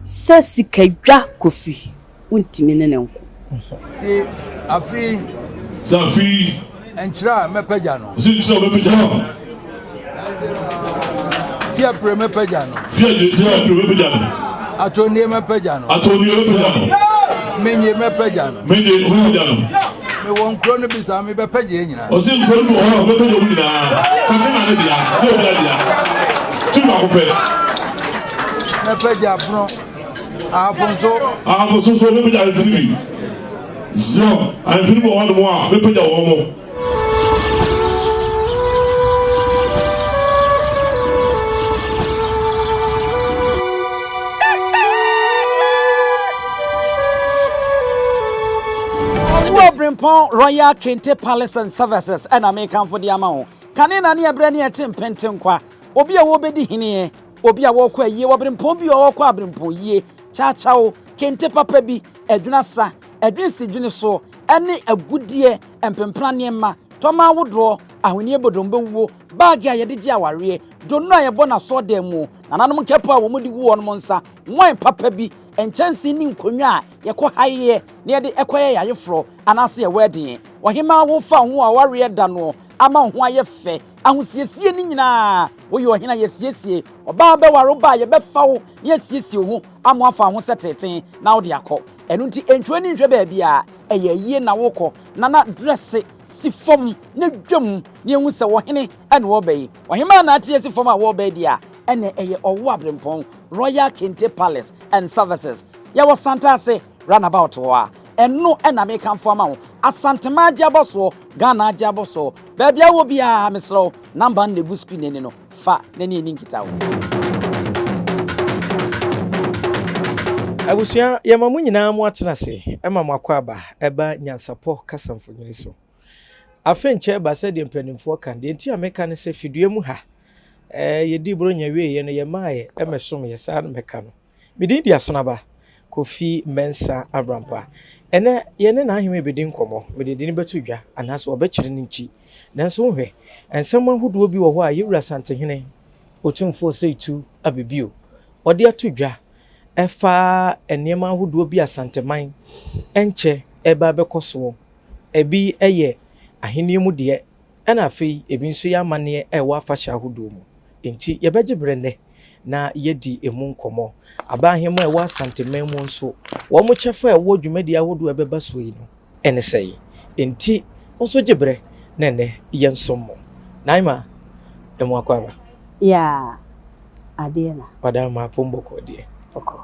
Sɛ sikadwa Kofi wontumi ne no nko. Nti afe yi. Sɛ afe yi. Nkyerɛ a mɛpagya no. Ɔsi nkyerɛ a ɔbɛpagya no. Fiapre mɛpagya no. Fiapre mɛpagya no. Atɔnnie mɛpagya no. Atɔnnie mɛpagya no. Menye mɛpagya no. Menye mɛpagya no. Mewɔ nkuro no bi saa mebɛpagya yɛ nyinaa. Ɔsi nkuro no wɔ hɔ a ɔbɛpagya wɔn nyinaa. Sante na ne dea, ne obi adea. Tu baako pɛ. Mɛpagya pono. Ahafo nso. Ahafo nso so ɔbɛpagya ahemfo no bi. Zion ahemfo no bi wɔ hɔnom a ɔbɛpagya wɔn mo. Owuo Brempɔn Royal Kente Palace and Services ɛna mekamfo de ama wo. Kane na ne ɛberɛ ne ɛte mpentenkwa. Obi a wɔbɛdi heneɛ, obi a wɔkɔ ayie wɔ berempɔn bi a ɔkɔ aberempɔn yie, kyakyaw, kente papa bi, adwene asa, adwene si dwene so, ɛne agudeɛ, mpempena nneɛma, tɔma ahodoɔ, ahweneɛ bodombɛwuo, baage a yɛde gye awareɛ, donno a yɛbɔ no asɔɔdan mu, nananom nkɛpɔ a wɔde gu wɔn nsa, wine papa bi, nkyɛnsee ne nkonnwa a yɛkɔ haeɛ na yɛde kɔyɛ yɛn ayeforɔ anaasɛ yɛn wɛɛden. Ɔhemaa wofa wo ho awareɛ da no ama wo ho ayɛ fɛ. Ahosiesie no nyinaa, woyɛ ɔhene a yɛasiesie, ɔbaa bɛware wo ba a yɛbɛfa wo na yɛasiesie wo ho ama woafa wo ho sɛ teetee na wode akɔ. Ɛno nti ntwa w'ani nhwɛ baabiara, ɛyɛ ayie na worekɔ. Nana drɛse si fam na dwam na yɛnhu sɛ ɔhene na ɔreba yi. Ɔhemaa na ate asi fam a wɔreba yi deɛ a, ɛnna ɛyɛ Ɔwo Aberempɔn, Royal Kente Palace and Services. Yɛwɔ Santase Runabout hɔ a, ɛno na mekamfo ama wo. Asanteman agye abɔsoɔ, Ghana agye abɔsoɔ. Baabi a wowɔ biara, mesrɛ wo, number no na ɛgu screen no ani no, fa na ne yɛnni nkitaho. Abusua, yɛma mo nyinaa mo atena ase ma mo akwaaba ɛba nyansapɔ kasa mfonini so. Afe nkyɛ ba sɛdeɛ mpanimfoɔ ka no, deɛ nti a meka ne sɛ fidua mu ha, eh, yɛdii Buronya wieeɛ no yɛmaaeɛ ɛmɛsomeɛ, saa na mɛka no. Me din de Asonaba Kofi Mensah Abrampah. Ɛnnɛ, yɛne N'Ahemmaa rebɛdi nkɔmmɔ. Mede din bɛto dwa anaasɛ wɔbɛkyerɛ no nkyi. Nanso wohwɛ, nsɛm ahodoɔ bi wɔ hɔ a yɛn Wura Asantehene Otumfoɔ Osei Tu Abebio ɔde ato dwa ɛfa nneɛma ahodoɔ bi a Asanteman nkyɛ ɛreba abɛkɔ soɔ. Ebi yɛ ahennie mu deɛ, ɛna afei ebi nso yɛ amanneɛ a ɛwɔ afahyɛ ahodoɔ mu. Enti yɛbɛgye berɛ nnɛ na yɛadi emu nkɔmmɔ. Aba ahemmaa a ɛwɔ Asanteman mu nso, wɔn kyɛfa a ɛwɔ dwumadi ahodoɔ a ɛbɛba soɔ yi no ne sɛn? Enti wo nso gye berɛ na ɛnnɛ yɛnsom mo. Naima, emu akwaaba. Yeah, adeɛ na. Ɔda ma apom bɔkɔɔ deɛ. Bɔkɔɔ.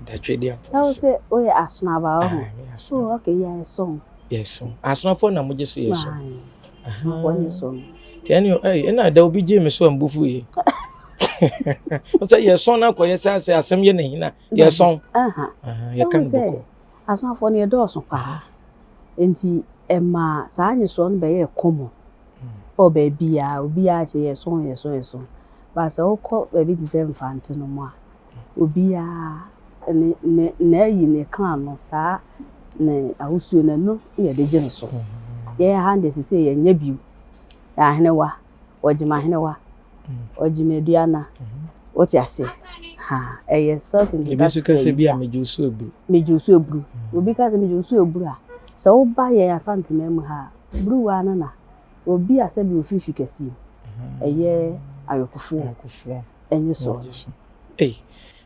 Da twɛ di apom Na wo so. sɛ woyɛ asono aba wo ho. Ah, meyɛ asono. Oh, okay, yeah, ɛsɔn. Yɛsɔn. Asonofoɔ na mogye so yɛsɔn. Aye. Asonofoɔ nye so no. Nti ɛne ɛyi ɛna da obi gyee me so a mbufu yi. Sɛ yɛsɔn na akɔyɛ sɛ asɛ asɛm yɛ n'ahina yɛsɔn. Aha. Yɛka no Ɛhu sɛ bɔkɔɔ. asonofoɔ no yɛdɔɔso paa. Nti ɛma saa nyesoɔ no bɛyɛɛ common. Wɔ baabiara, obiara kyerɛ yɛsɔn yɛsɔn yɛsɔn. But sɛ wokɔ baabi te sɛ Mfante no mu a, obiara ne ne n'ayi ne clan no saa ne ahosuo no ɛno na yɛde gye no so. Yɛn ha deɛ seesei yɛnyɛ bio. Yɛ ahenewa, wɔgye me ahenewa, wɔgye me aduana. Wote aseɛ? Ha, ɛyɛ self Ebi nso ka sɛ bi a megye wo so aburu. Megye wo so aburu. Obi ka sɛ megye wo so aburu a, sɛ woba yɛn Asanteman mu ha a, buruwa no na obi a sɛbi ofiri fi kɛseɛ mu, ɛyɛ ayokofoɔ Ayokofoɔ. ɛnye so. Wɔgye so. Ei,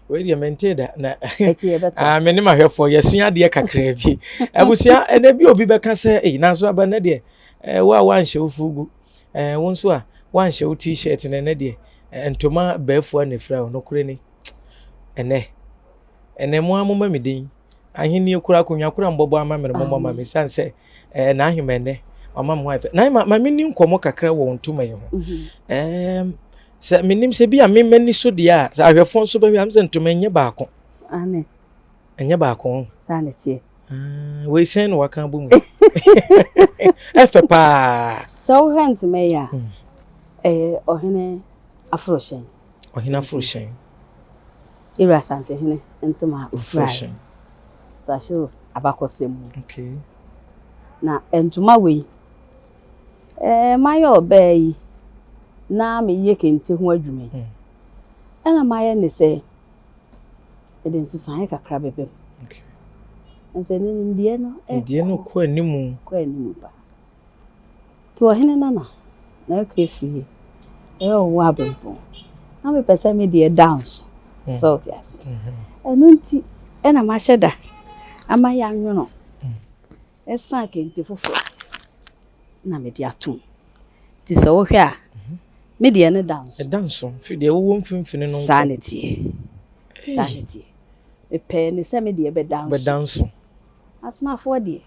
wei deɛ mentee da na Akyi yɛbɛto ah, me ne mahwɛfoɔ yɛsua adeɛ kakraa bi. Abusua, ɛnɛ bi obi bɛka sɛ, ei, nanso aba nnɛ deɛ, eh, wo a woanhyɛ wo fugu, eh, wo nso a woanhyɛ wo t-shirt na ɛnɛ deɛ, eh, ntoma baafua na ɛfira wo, nokorɛ ni. Ɛnɛ, ɛnɛ mo ara momma me din. Ahennie kura akonnwa kura mbɔbɔ ama me no mommɔ ma me sane sɛ eh, n'ahema ɛnɛ wama me ho ayɛ fɛ. N'ahema, ma menni nkɔmmɔ kakra wɔ wo ntoma yi ho. Ɛɛm, sɛ menim sɛ bi a me m'ani so deɛ a, sɛ ahwɛfoɔ nso bɛhwɛ a, sɛ ntoma ɛnyɛ baako. Aane. Ɛnyɛ baako. Saa na ɛteɛ. Ah, wei sɛn na waka abɔ mu yi? Ɛfɛ paa. Sɛ wohwɛ ntoma yi a, ɛyɛ ɔhene aforohyɛn. Ɔhene aforohyɛn. Ewura Asantehene ntoma a ofurae. Aforohyɛn. Seychelles abakɔsɛm mu. Okay. Na ntoma wei, ɛɛ mayɛ ɔbaa yi na meyɛ kente ho adwuma yi. Ɛna mayɛ ne sɛ. Mede nsesaeɛ kakra bɛba mu. Ɛsɛ ne nimdeɛ no Nimdeɛ no kɔ anim. Kɔ anim paa. Nti ɔhene nana na ɛkɔ efiri yɛ ɛyɛ ɔwɔ abempɔn na mepɛ sɛ me deɛ da nso mm. sɛ ɔte ase mm-hmm. ɛno nti ɛna mahyɛ da ama yɛanwono mm. ɛsan kente foforɔ na mede atom nti sɛ wohwɛ a mm-hmm. me deɛ no da nso ɛda nso fi deɛ wowɔ mfimfini no saa ne teɛ saa ne teɛ mepɛɛ ne sɛ me deɛ bɛda nso bɛda nso Asomafoɔ deɛ.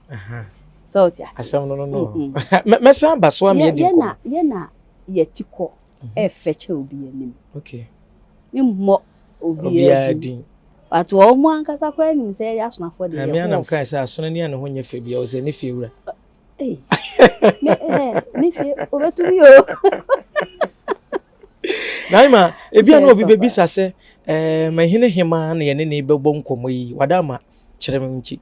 Sɛ wote ase. Asɛm no no no. Mɛsan aba so ama yɛadi nkɔmmɔ. Yɛ na yɛti kɔ ɛfɛ kyɛ obi anim. Okay. Memmɔ obiara din. But wɔn ankasa koraa nim sɛ yɛyɛ asomafoɔ deɛ. Ɛmi anam kan sɛ asono ni a ne ho nyɛ fɛ bi a ɔsɛ ne fie wura. Ei, me eh, me fie obetumi o. Naima, ebi a na obi bebisa sɛ, eh, mahene hema na yɛne ne bɛbɔ nkɔmmɔ yi, wada ama kyerɛ me nkyi.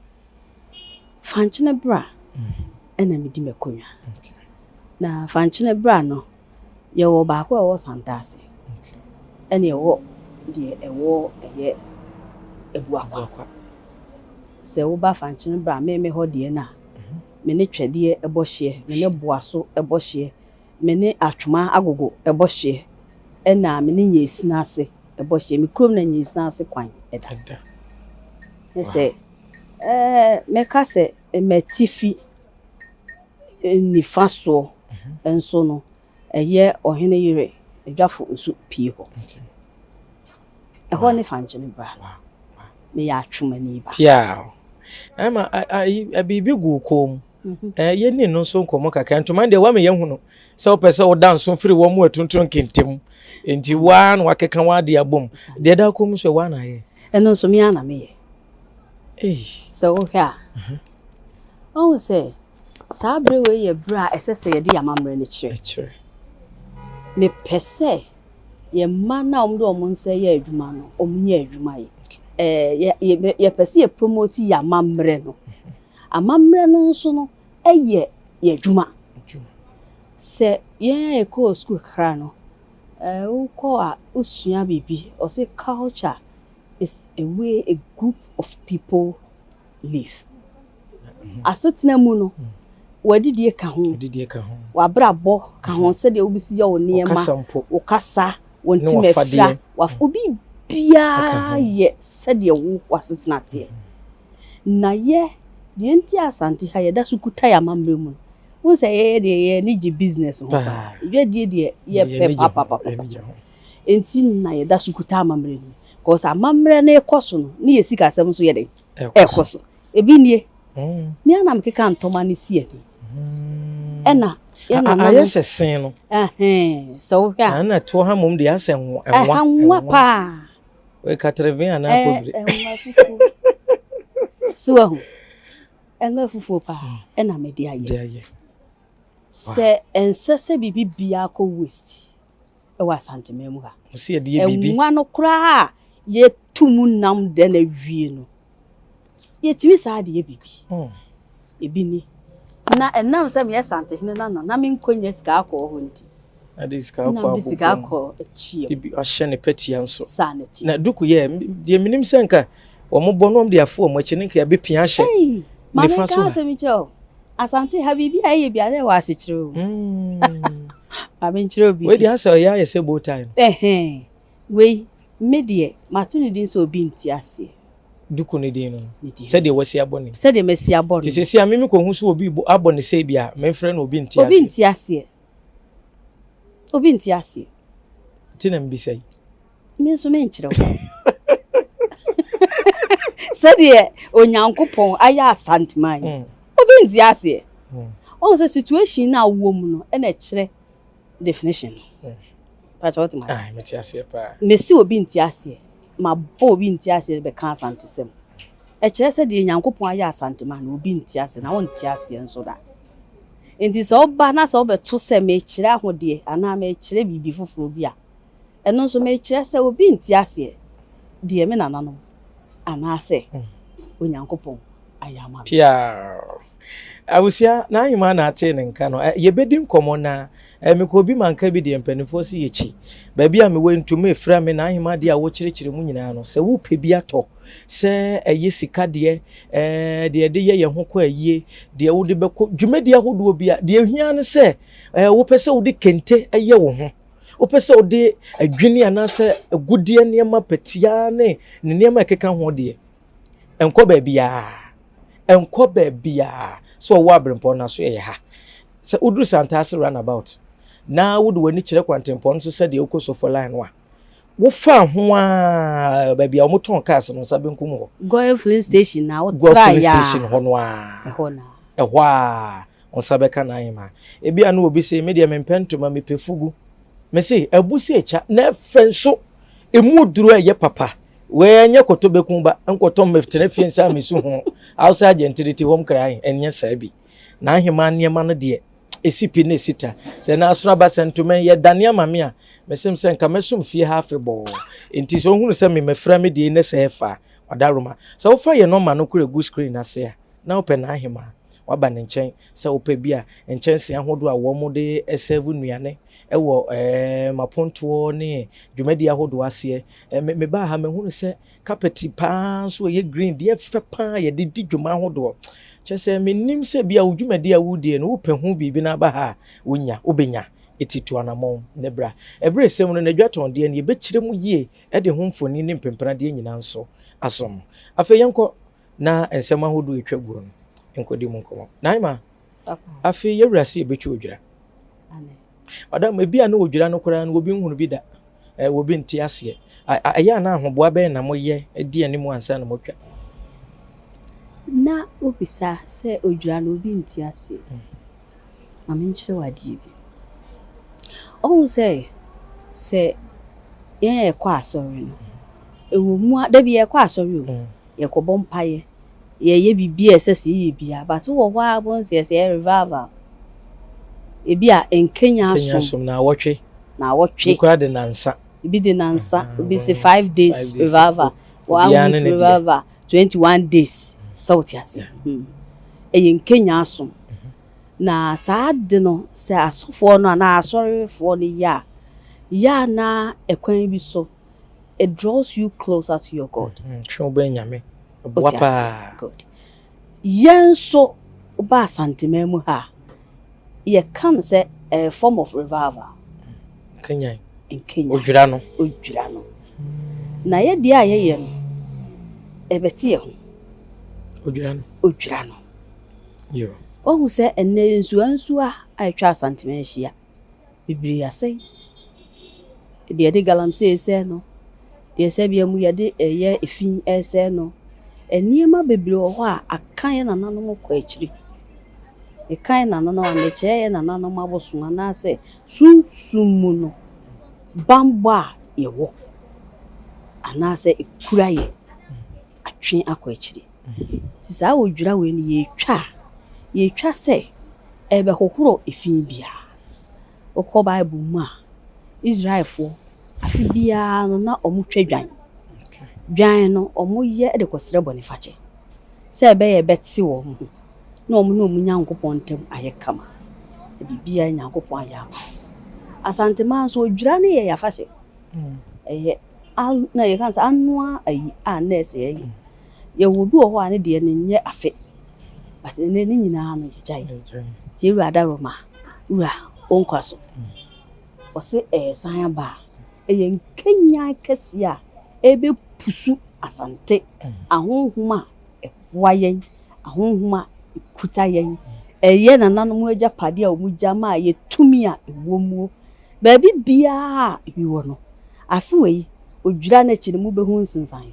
Fankyene bra ɛna medi m'akonnwa. Na fankyene bra no, yɛwɔ baako a ɛwɔ Santase, ɛna ɛwɔ deɛ ɛwɔ ɛyɛ Abuakwa. Sɛ woba Fankyene bra me me hɔ deɛ no a, me ne Twɛdeɛ bɔ hyeɛ, me ne Boaso bɔ hyeɛ, me ne Atwoma Agogo bɔ hyeɛ, ɛna me ne Nyeesina ase bɔ hyeɛ. Me kurom na Nyeesina ase kwan da. Ne sɛ ɛɛ mɛka sɛ m'atifi nifa soɔ nso no, ɛyɛ ɔhene yere Adwafo nso pie hɔ. Ɛhɔ ne Fankyene bra. Meyɛ Atwomani ba. Piaw. Ɛma biribi gu wo kɔn mu. Mhm. Yɛnni no nso nkɔmmɔ kakra. Ntoma deɛ woama yɛahu no sɛ wopɛ sɛ woda nso firi wɔn mu atuntun nkente mu. Nti woa na wakeka w'ade abom. Deɛ da kɔn mu so woa na ayɛ. Ɛno nso me ara na meyɛ. Sɛ wohwɛ a, wohu sɛ saa bere wei yɛ bere a ɛsɛ sɛ yɛde yɛn amammerɛ no kyerɛ. Mepɛ sɛ yɛn mma no a wɔde wɔn nsa yɛ adwuma no, wɔnyɛ adwuma yi. Ɛɛ yɛpɛ sɛ yɛ promote yɛn amammerɛ no. Amammerɛ no nso no yɛ yɛn adwuma. Sɛ yɛn a yɛkɔɔ sukuu kakra no, ɛɛ wokɔ a wosua biribi. Ɔse culture is a way a group of people live. Asetena mu no, w'adidie ka ho, w'abrabɔ ka ho, sɛdeɛ wobɛsi yɛ wo nneɛma, wo kasa, wo ntoma afira, wo biribiara yɛ sɛdeɛ wo w'asetena teɛ. Na yɛ, deɛ nti a Asante ha yɛda so kuta yɛn amammerɛ mu no, wohu sɛ yɛyɛ deɛ yɛn ani gye business ho paa. Dwadie deɛ yɛpɛ papapapa. Nti na yɛda so kuta amammerɛ no mu. Cause amammerɛ no rekɔ so no, ne yɛ sikasɛm nso yɛ dɛn? Ɛkɔ so. Ebi nie. Mm. Me ara na mekeka ntɔma no si ani. Mm. Ɛna yɛ nana no. Ayɛ sɛ sen no. Ɛhɛn, sɛ wohwɛ a. Ɛna toɔ ha mmom deɛ asɛ nwa. Ɛha nwa paa. Wei katerevin anaa pobire. Ɛnwa fufuo. So wahu. Ɛnwa fufuo paa mm. ɛna mede ayɛ. De ayɛ. Sɛ ɛnsɛ sɛ biribi biara kɔ waste. wɔ Asanteman mu ha. Wɔsi yɛde yɛ biribi. Nwa no koraa a yɛtu mu nam dɛ na awie no, yɛtumi saa de yɛ biribi. Hmm. Ebi ni. Na ɛnam sɛ meyɛ Santehene no na na menkɔ nya sika akɔɔ hɔ nti. Na de sika akɔ abobɔ. sika akɔ akyia. Ebi ahyɛ ne pɛtia nso. Saa na ti. Na duku yɛ deɛ menim sɛ nka wɔn bɔ no wɔn de afo wɔn akyi ne nka yɛbɛpia ahyɛ. Maame nka asɛm kyerɛ o. Asante ha biribi a ɛyɛ biara ɛwɔ asekyerɛ o. Mm. Maame nkyerɛ obi. Wei deɛ asɛ ɔyɛ ayɛ sɛ bow tie no. Ɛhɛn. Wei me deɛ mato ne din sɛ obi nte aseɛ. Duku ne din no. Sɛdeɛ wasi abɔ ne. Sɛdeɛ masi abɔ no. Te sɛsi a mimi kɔhu so obi abɔ ne sɛ bi a memfrɛ no obi nte aseɛ. Obi nte aseɛ. Obi nte aseɛ. Nti na mbisa yi. Me nso menkyerɛ wo. Sɛdeɛ Onyankopɔn ayɛ Asanteman yi, mm. obi nte aseɛ. Mm. Ɔhu sɛ situation no a wowɔ mu no ɛna ɛkyerɛ definition no. Mm. Pakyɛ wote ma ase. Mete aseɛ paa. Mesi obi nte aseɛ. Mabɔ obi nte aseɛ de bɛka Asantesɛm. Ɛkyerɛ sɛ deɛ Nyankopɔn ayɛ Asanteman no obi nte aseɛ na wonte aseɛ nso da. Nti sɛ woba na sɛ wobɛto sɛ mekyerɛ ahodeɛ anaa mekyerɛ biribi foforɔ bi a, Ɛno nso mekyerɛ sɛ obi nte aseɛ deɛ me nananom anaasɛ Onyankopɔn ayɛ ama me. Piaw. Abusua, n'ahemaa na atee ne nka no. Yɛbɛdi nkɔmmɔ na mekɔ obi manka bi deɛ mpanimfoɔ si yɛkyi. Baabi a mewɔ ntoma efira me n'ahemaa deɛ a wɔkyerɛkyerɛ mu nyinaa no, sɛ wopɛ bi atɔ, sɛ ɛyɛ sika deɛ, deɛ yɛde yɛ yɛn ho kɔ ayie, deɛ wode bɛkɔ dwumadi ahodoɔ bi a, deɛ ehia ne sɛ wopɛ sɛ wode kente yɛ wo ho. Wopɛ sɛ wode adwini anaasɛ agudeɛ nneɛma patia ne ne nneɛma a ɛkeka ho deɛ, nkɔ baabiara. Nkɔ baabiara sɛ ɔwɔ aberempɔn no so ɛyɛ ha. Sɛ woduru Santase roundabout na wode w'ani kyerɛ kwantempɔn no so sɛdeɛ wokɔ Sofo line no a, wofa ho a baabi a wɔtɔn cars no nsa benkum hɔ. Goil filling station na Goil wotra filling ya. station hɔ no a. Ɛhɔ na. Ɛhɔ a wo nsa bɛka n'ahema. Ebi a na obi se me deɛ mempɛ ntoma mepɛ fugu. Me se abu sɛ ekya na ɛfɛ nso emu duro a ɛyɛ papa. Wei ɛnyɛ kɔtɔ bɛku ba nkɔtɔ mɛtena fie nsa mesu ho. Hausa agyentere ti hɔ mkra ɛnyɛ saa bi. N'ahema nneɛma no deɛ esi pi na esi ta. Sɛ na asono aba sɛ ntoma yi yɛdane ama me a mesem sɛ nka mɛsom fie ha afebɔɔ. Nti sɛ ohunu sɛ me mafira me deɛ ne sɛ ɛfa ɔdaroma. Sɛ wofa yɛ nɔma no kora gu screen ase a na wopɛ n'ahema a waba ne nkyɛn sɛ wopɛ bi a nkyɛnsee ahodoɔ a wɔn de sɛɛvo nnuane wɔ mapontoɔ ne dwumadie ahodoɔ aseɛ. Me mebaa ha mahunu sɛ carpet paa nso ɛyɛ green deɛ fɛ paa yɛde di dwuma ahodoɔ. Kyerɛ sɛ menim sɛ bi a wo dwumadie a wodie no wopɛ ho biribi na aba ha a wonya wobɛnya. Eti tu anammɔn ne bra. Ɛberɛ ɛsɛ mu no n'adwatɔndeɛ no yɛbɛkyerɛ mu yie de ho mfoni ne mpempenadeɛ nyinaa nso asom. Afei yɛnkɔ na nsɛm ahodoɔ ɛtwa guo no nkɔdi mu nkɔmmɔ. Naima, afei yɛwura se yɛbɛtwa odwira. Ɔdam ebi a na odwira no koraa no obi nhunu bi da. Obi nte aseɛ. Ɛyɛ a na ahoboa bɛyɛ na moyɛ di anim ansa na motwa? Na wobisa sɛ odwira no obi nte aseɛ. Ma menkyerɛ wo adeɛ bi. Ɔhu sɛ sɛ yɛn a yɛkɔ asɔre no, ɛwɔ mu a dabi yɛkɔ asɔre o, yɛkɔbɔ mpaeɛ, yɛyɛ biribi a ɛsɛ sɛ yɛyɛ biara, but wowɔ hɔ a wobɛhu sɛ yɛsɛ yɛ revival. Ebi a nkenya Kenya som som na awɔtwe. na awɔtwe. Bi koraa de nansa. Ebi de nansa, obi sɛ 5 days 5 days. revival, one Obiara week ne ne deɛ. revival, 21 days. Sɛ wote ase. Ɛyɛ nkenya som. Na saa ade no sɛ asɔfoɔ no anaa asɔrefoɔ no yɛ a, yɛ a na ɛkwan bi so, it draws you closer to your God. Twe wo bɛn Nyame. Ɛboa Wote ase? paa. Good. Yɛn nso ba Asanteman mu ha a, yɛka no sɛ a form of revival. Kenyan. Nkenya. Odwira no. Odwira no. Na yɛ deɛ a yɛyɛ no, ɛbɛte yɛ ho. Odwira no. Odwira no. Yo. Wahu sɛ ɛnnɛ nsuwa nsuwa a atwa Asanteman ahyia, bebree asɛe. Deɛ yɛde galamsey sɛe no, deɛ sɛbea mu yɛde ɛyɛ efi ɛsɛe no, nneɛma bebree wɔ hɔ a aka yɛn nananom kɔ akyiri. Meka yɛn nananom a, mekyerɛ yɛn nananom abosom anaasɛ sunsum mu no, bambɔ a yɛwɔ anaasɛ ekura yɛ atwe akɔ akyiri. Nti saa odwira wei no yɛretwa a, yɛretwa sɛ ɛbɛhohoro efi biara. Wokɔ Bible mu a, Israelfoɔ afe biara no na wɔtwa dwan. Dwan no wɔyɛ de kɔsrɛ bɔnefakyɛ sɛ ɛbɛyɛ ɛbɛte wɔn ho na wɔn ne wɔn Nyankopɔn ntam ayɛ kama. Na biribiara Nyankopɔn ayɛ ama wɔn. Asanteman nso odwira no yɛ yɛn afahyɛ. Ɛyɛ an na yɛka no sɛ anoa ayi a na ɛsɛ yɛyɛ. Yɛwɔ obi wɔ hɔ a ne deɛ no nyɛ afe. But ɛnɛ ne nyinaa no yɛgyae. Nti Ewura Adaroma, wura wo nkwa so. Ɔse ɛɛsan aba a, ɛyɛ nkanyan kɛseɛ a ɛbɛpusu Asante ahonhom a ɛboa yɛn, ahonhom a ɛkuta yɛn, ɛyɛ nananom agyapadeɛ a wɔn maa yɛ tumi a ɛwɔ mu. Baabi biara a ebi wɔ no, afe wei odwira n'akyi no mobɛhu nsensan.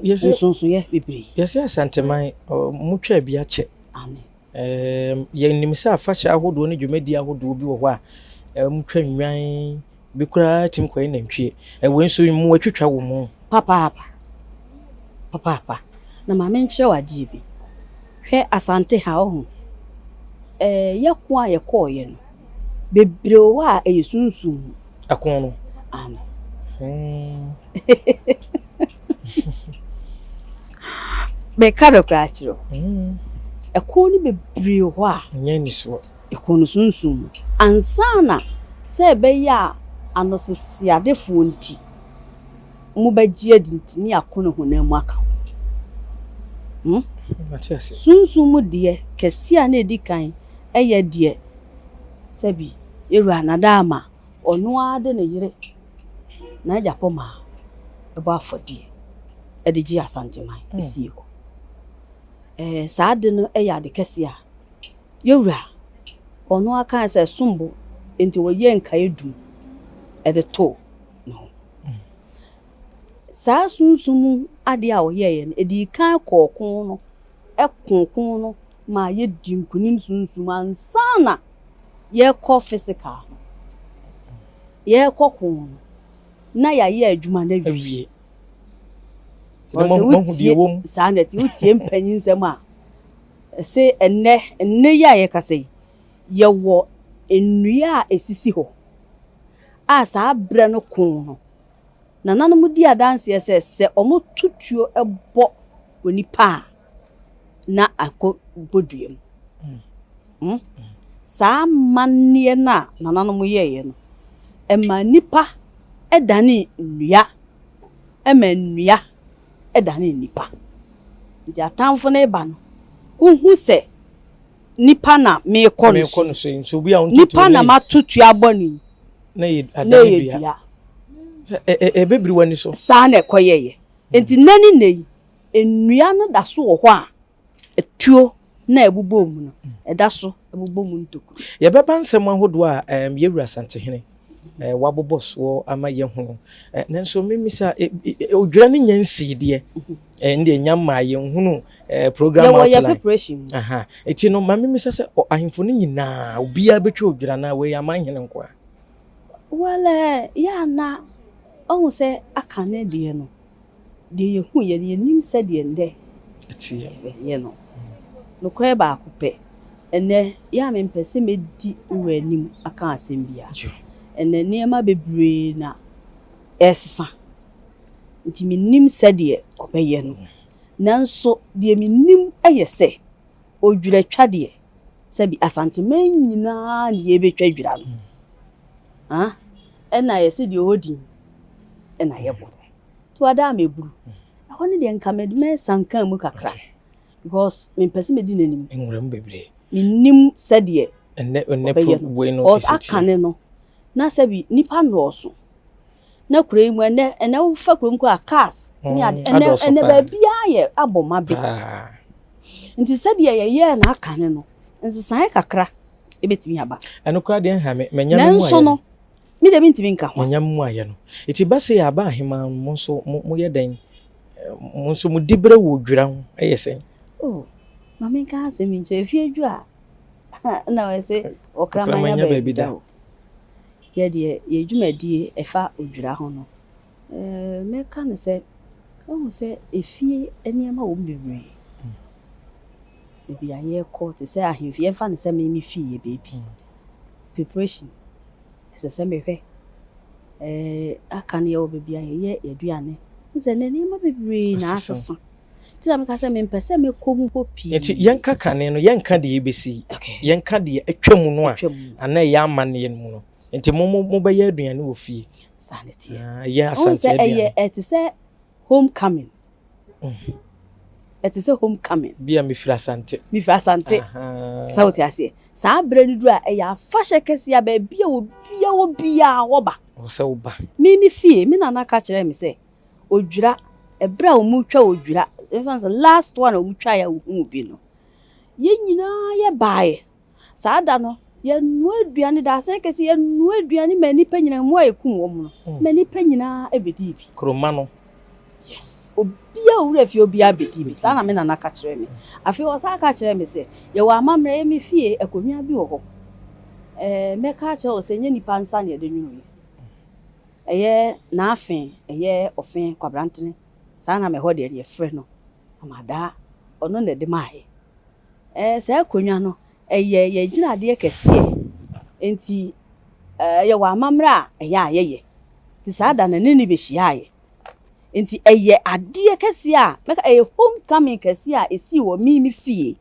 Yɛsɛ Nsonsoyɛ bebree. Yɛsɛ Asanteman motwa bi akyɛ. Amen. Yɛnim sɛ afahyɛ ahodoɔ ne dwumadi ahodoɔ bi wɔ hɔ a motwa nnwan bi koraa tumi kɔyɛ nantwie. Wei nso mu atwitwa wɔ mu. Papaapa. Papaapa. Na maame nkyerɛ wo adeɛ bi. Hwɛ Asante ha ɔho. Yɛko a yɛkɔɔyɛ no, bebree wɔ hɔ a ɛyɛ sunsum mu. Ɛko no. Amen. Meka no koraa kyerɛ wo. Ɛko no bebree wɔ hɔ a. Ɛnyɛ anisoɔ. Ɛko no sunsum mu. Ansa na sɛ ɛbɛyɛ a anoseseadefoɔ nti mobɛgye adi nti ne yɛako no honam mu aka ho. Hmm? Mate ase. Sunsum mu deɛ kɛseɛ a na ɛdi kan yɛ deɛ sɛbi yɛwura Nadaama ɔno ara de ne yere n'agyapɔmaa bɔ afɔdeɛ de gye Asanteman sie hɔ. Ɛɛ, saa ade no yɛ ade kɛseɛ a yɛwura ɔno ara kae sɛ ɛsom bo nti ɔyɛɛ nkaedum de too ne ho. Saa sunsum mu adeɛ a ɔyɛeɛ no, ɛdii kan kɔɔ ko no, ɛkoo ko no maa yɛdii nkonim sunsum ansa na yɛrekɔ physical no. Yɛrekɔ ko no, na yɛayɛ adwuma no awie. Sɛ wotie saa na ɛte, wotie mpanyin nsɛm a, ɛse ɛnnɛ, ɛnnɛ yi a yɛkasa yi, yɛwɔ nnua a ɛsisi hɔ a saa berɛ no ko no, nananom di adanseɛ sɛ sɛ wɔto tuo bɔ onipa a, na akɔ bɔ dua mu. Hmm? Saa amanneɛ no a nananom yɛeɛ no, ɛmaa nnipa danee nnua, ɛmaa nnua danee nnipa. Nti atamfo no reba no, wohu sɛ nipa na merekɔ no so yi, nipa na mato tuo abɔ no yi, na ɛyɛ dua. Ɛbɛbiri w'ani so. Saa na ɛkɔyɛeɛ. Nti nnɛ ne nnɛ yi, nnua no da so wɔ hɔ a Atuo no a ɛbobɔ mu no, ɛda so bobɔ mu ntokuro. Yɛbɛba nsɛm ahodoɔ a um, Yɛwura Asantehene eh, wabobɔ soɔ ama yɛahunu. Eh, nanso memisa, eh, eh, odwira no nya nsii deɛ, eh, ndeɛ nya mmaa yɛnhunu eh, program Yɛwɔ yɛ outline. preparation mu. Aha. Eti no, ma memisa sɛ, ɔ- ahemfo no nyinaa, obiara bɛtwa odwira anaa wei amanhene nko a? Well, eh, yɛ a na ɔhu sɛ aka ne deɛ no, Deɛ yɛhuiɛ no, yɛnnim sɛdeɛ nnɛ yɛbɛyɛ no. Nokorɛ baako pɛ, ɛnnɛ, yɛ a mempɛ sɛ mɛdi wo wura anim aka asɛm biara. Ɛnnɛ, nneɛma bebree na ɛresesa, nti mennim sɛdeɛ ɔbɛyɛ no. Nanso deɛ menim yɛ sɛ, odwiratwa deɛ, sɛbi Asanteman nyinaa na yɛrebɛtwa dwira no. Ɛna yɛse deɛ ɔwɔ din na yɛbɔ no. Nti wada a meburu. Ɛhɔ no deɛ nka mede mɛsan mu kakra because mempɛ sɛ medi n'anim. Nwura mu bebree. Mennim sɛdeɛ Ɛnɛ ɛnɛ ɔbɛyɛ pro no. wei no Because esi aka teɛ. ne no na sɛbi nipa nnɔɔso. Na kuro yi mu ɛnɛ ɛnɛ wofa kurom koraa cars ne ade ɛnɛ Adɔɔso ɛnɛ paa. baabiara yɛ abɔ ma be. Paa. Nti sɛdeɛ yɛyɛɛ no aka ne no nsesaeɛ kakra ebetumi aba. Ɛno koraa deɛ nha me manya me mu Nanso ayɛ no no. Me deɛ mentumi nka ho Manya asɛm. me mu ayɛ no. Eti ba sei aba ahemaa no mo nso mo moyɛ dɛn? Mo nso mo diberɛ wɔ dwira ho yɛ sɛn? Oh, ma menka asɛm yi nkyerɛ. Efie dwo a na wɔse ɔkraman Ɔkraman nya nya baabi baabi da da. o. Yɛ deɛ yɛn dwumadie ɛfa odwira ho no, eh, mɛka no sɛ, woahu sɛ efie nneɛma wɔ mu bebree. Baabi a yɛrekɔ te sɛ ahemfie, yɛmfa no sɛ me me fie yɛ baabi. Preparation. Ɛsɛ sɛ mehwɛ. Ɛɛ aka no yɛwɔ baabi a yɛyɛ yɛn aduane. Wohu sɛ nnɛ nneɛma bebree na asesa. Nti na meka sɛ mempɛ sɛ mɛkɔ mu hɔ pii. Nti yɛnka kane no, yɛnka deɛ ɛbɛsi, Okay. yɛnka deɛ atwa mu no a, Atwa mu. anaa ɛyɛ amanneɛ no mu no. Nti mo mo mobɛyɛ aduane wɔ fie. Saa na ɛteɛ. Ah, ɛyɛ Wohu Asante sɛ ɛyɛ aduane. ɛte sɛ home coming. Ɛte sɛ home coming. Bi a mefiri Asante. Mefiri Asante. Sɛ wote aseɛ. Saa berɛ no duru a, ɛyɛ afahyɛ kɛseɛ a baabi a obiara wɔ biara wɔba. Ɛwɔ sɛ woba. Me me fie, me nana ka kyerɛɛ me sɛ, odwira, ɛberɛ a wɔretwa odwira, yɛmfa no sɛ last one a wɔtwaeɛ a wohuu bi no, yɛn nyinaa yɛbaeɛ. Saa da no, yɛnoa aduane, dadesɛn kɛse, yɛnoa aduane ma nnipa nyinaa, mmoa a yɛkum wɔn no, ma nnipa nyinaa bɛdii bi. Kuroma no. Yes, obiara a owura fie obiara bɛdii bi. Saa na me nana ka kyerɛɛ me. Afei ɔsan ka kyerɛɛ me sɛ, yɛwɔ amammerɛ, yɛ me fie, akonnwa bi wɔ hɔ. Ɛɛ, mɛka akyerɛ wo sɛ, ɛnyɛ nnipa nsa na yɛde nwonoeɛ. Ɛyɛ n'afe, ɛyɛ ɔfe, kwabrantene. Saa na mɛhɔ deɛ yɛfrɛ no. Amadaa, ɔno na ɛde maeɛ. Ɛɛ, saa akonnwa no, ɛyɛ yɛn gyinadeɛ kɛseɛ. Enti, ɛɛ, yɛwɔ amammerɛ a ɛyɛ a yɛyɛ. Nti saa da no, ne ne bɛhyiaeɛ. Nti ɛyɛ adeɛ kɛseɛ a, mɛka ɛyɛ home coming kɛseɛ a ɛsii wɔ me me fie.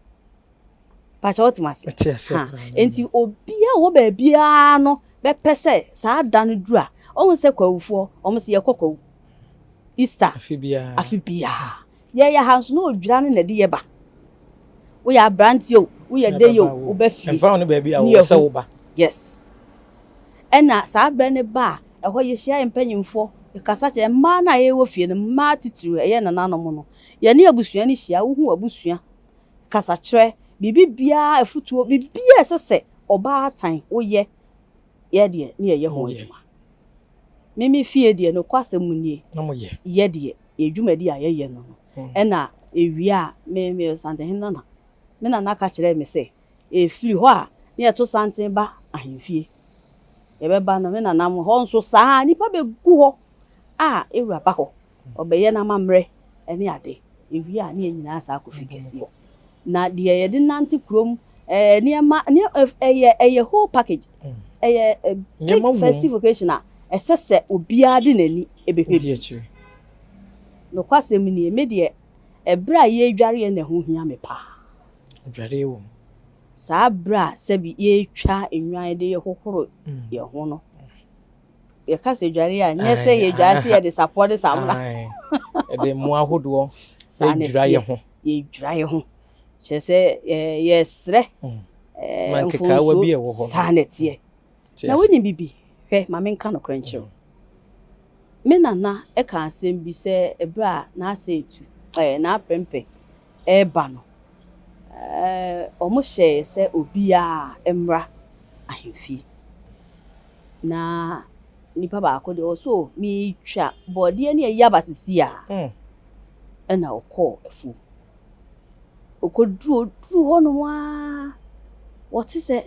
Pakyɛ wote me ase? Ha, enti obiara wɔ baabiara no bɛpɛ sɛ saa da no duru a, ɔhu sɛ Kwawufoɔ, wɔn se yɛkɔ Kwawu. Easter. Afe biara. Afe biara. Yɛyɛ ha nso na odwira no na ɛde yɛ ba. Woyɛ aberanteɛ o, woyɛ dɛ yɛ o, woba fie. Ɛmfa ho ne baabi a wowɔ sɛ woba. Yes. Ɛna saa berɛ no ba a, ɛhɔ yɛhyia yɛn mpanyimfoɔ, yɛkasa kyerɛ mmaa no a yɛwɔ fie no, mmaa titiriw, ɛyɛ nananom no. Yɛne abusua no hyia, wohu w'abusua, kasakyerɛ, biribi biara, afutuo, biribiara a ɛsɛ sɛ ɔbaatan woyɛ, yɛ deɛ ne yɛyɛ ho adwuma. Me me fie deɛ, nokwasɛm nie, yɛ deɛ, yɛn dwumadi a yɛyɛ no no, ɛna ɛwie a, me meyɛ Santehene nana. Me nana ka kyerɛɛ me sɛ, ɛfiri hɔ a, ne yɛto santen ba ahemfie. Yɛbɛba no, me nana mo hɔ nso saa ara, nnipa bɛgu hɔ a, ewura ba hɔ. Ɔbɛyɛ n'amammerɛ ne ade. Ewie a, ne yɛn nyinaa san akɔ fi kɛseɛ mu. Na deɛ yɛde nante kurom, ɛɛ nneɛma, ɛyɛ ɛyɛ whole package. Ɛyɛ a big festive occasion a ɛsɛ sɛ obiara de n'ani bɛhwɛ bi. Nokwasɛm nie, me deɛ, ɛberɛ a yɛredwareɛ na ɛho hia me paa. Adwareɛ wɔ mu. Saa berɛ a sɛbi yɛretwa nnwan de hohoro yɛn ho no. Yɛka sɛ dware a, nyɛ sɛ yɛdware sɛ yɛde sapɔ ne samina. Yɛde mmoa ahodoɔ dwira yɛn ho. Yɛdwira yɛn ho. Kyerɛ sɛ yɛsrɛ mfomsoɔ. Saa na ɛteɛ. Na wonim bibi, hwɛ ma menka nokorɛ nkyerɛ wo. Me nana ka asɛm bi sɛ ɛberɛ a n'asɛ retu, n'aprempɛ reba no, wɔhyɛɛ sɛ obiara mmra ahemfie. Na nipa baako deɛ ɔsɛ o meretwa bɔɔdeɛ ne ayi aba sisi a mm. ɛna ɔkɔɔ afuom. Ɔkɔduru ɔduru hɔnom ara wɔte sɛ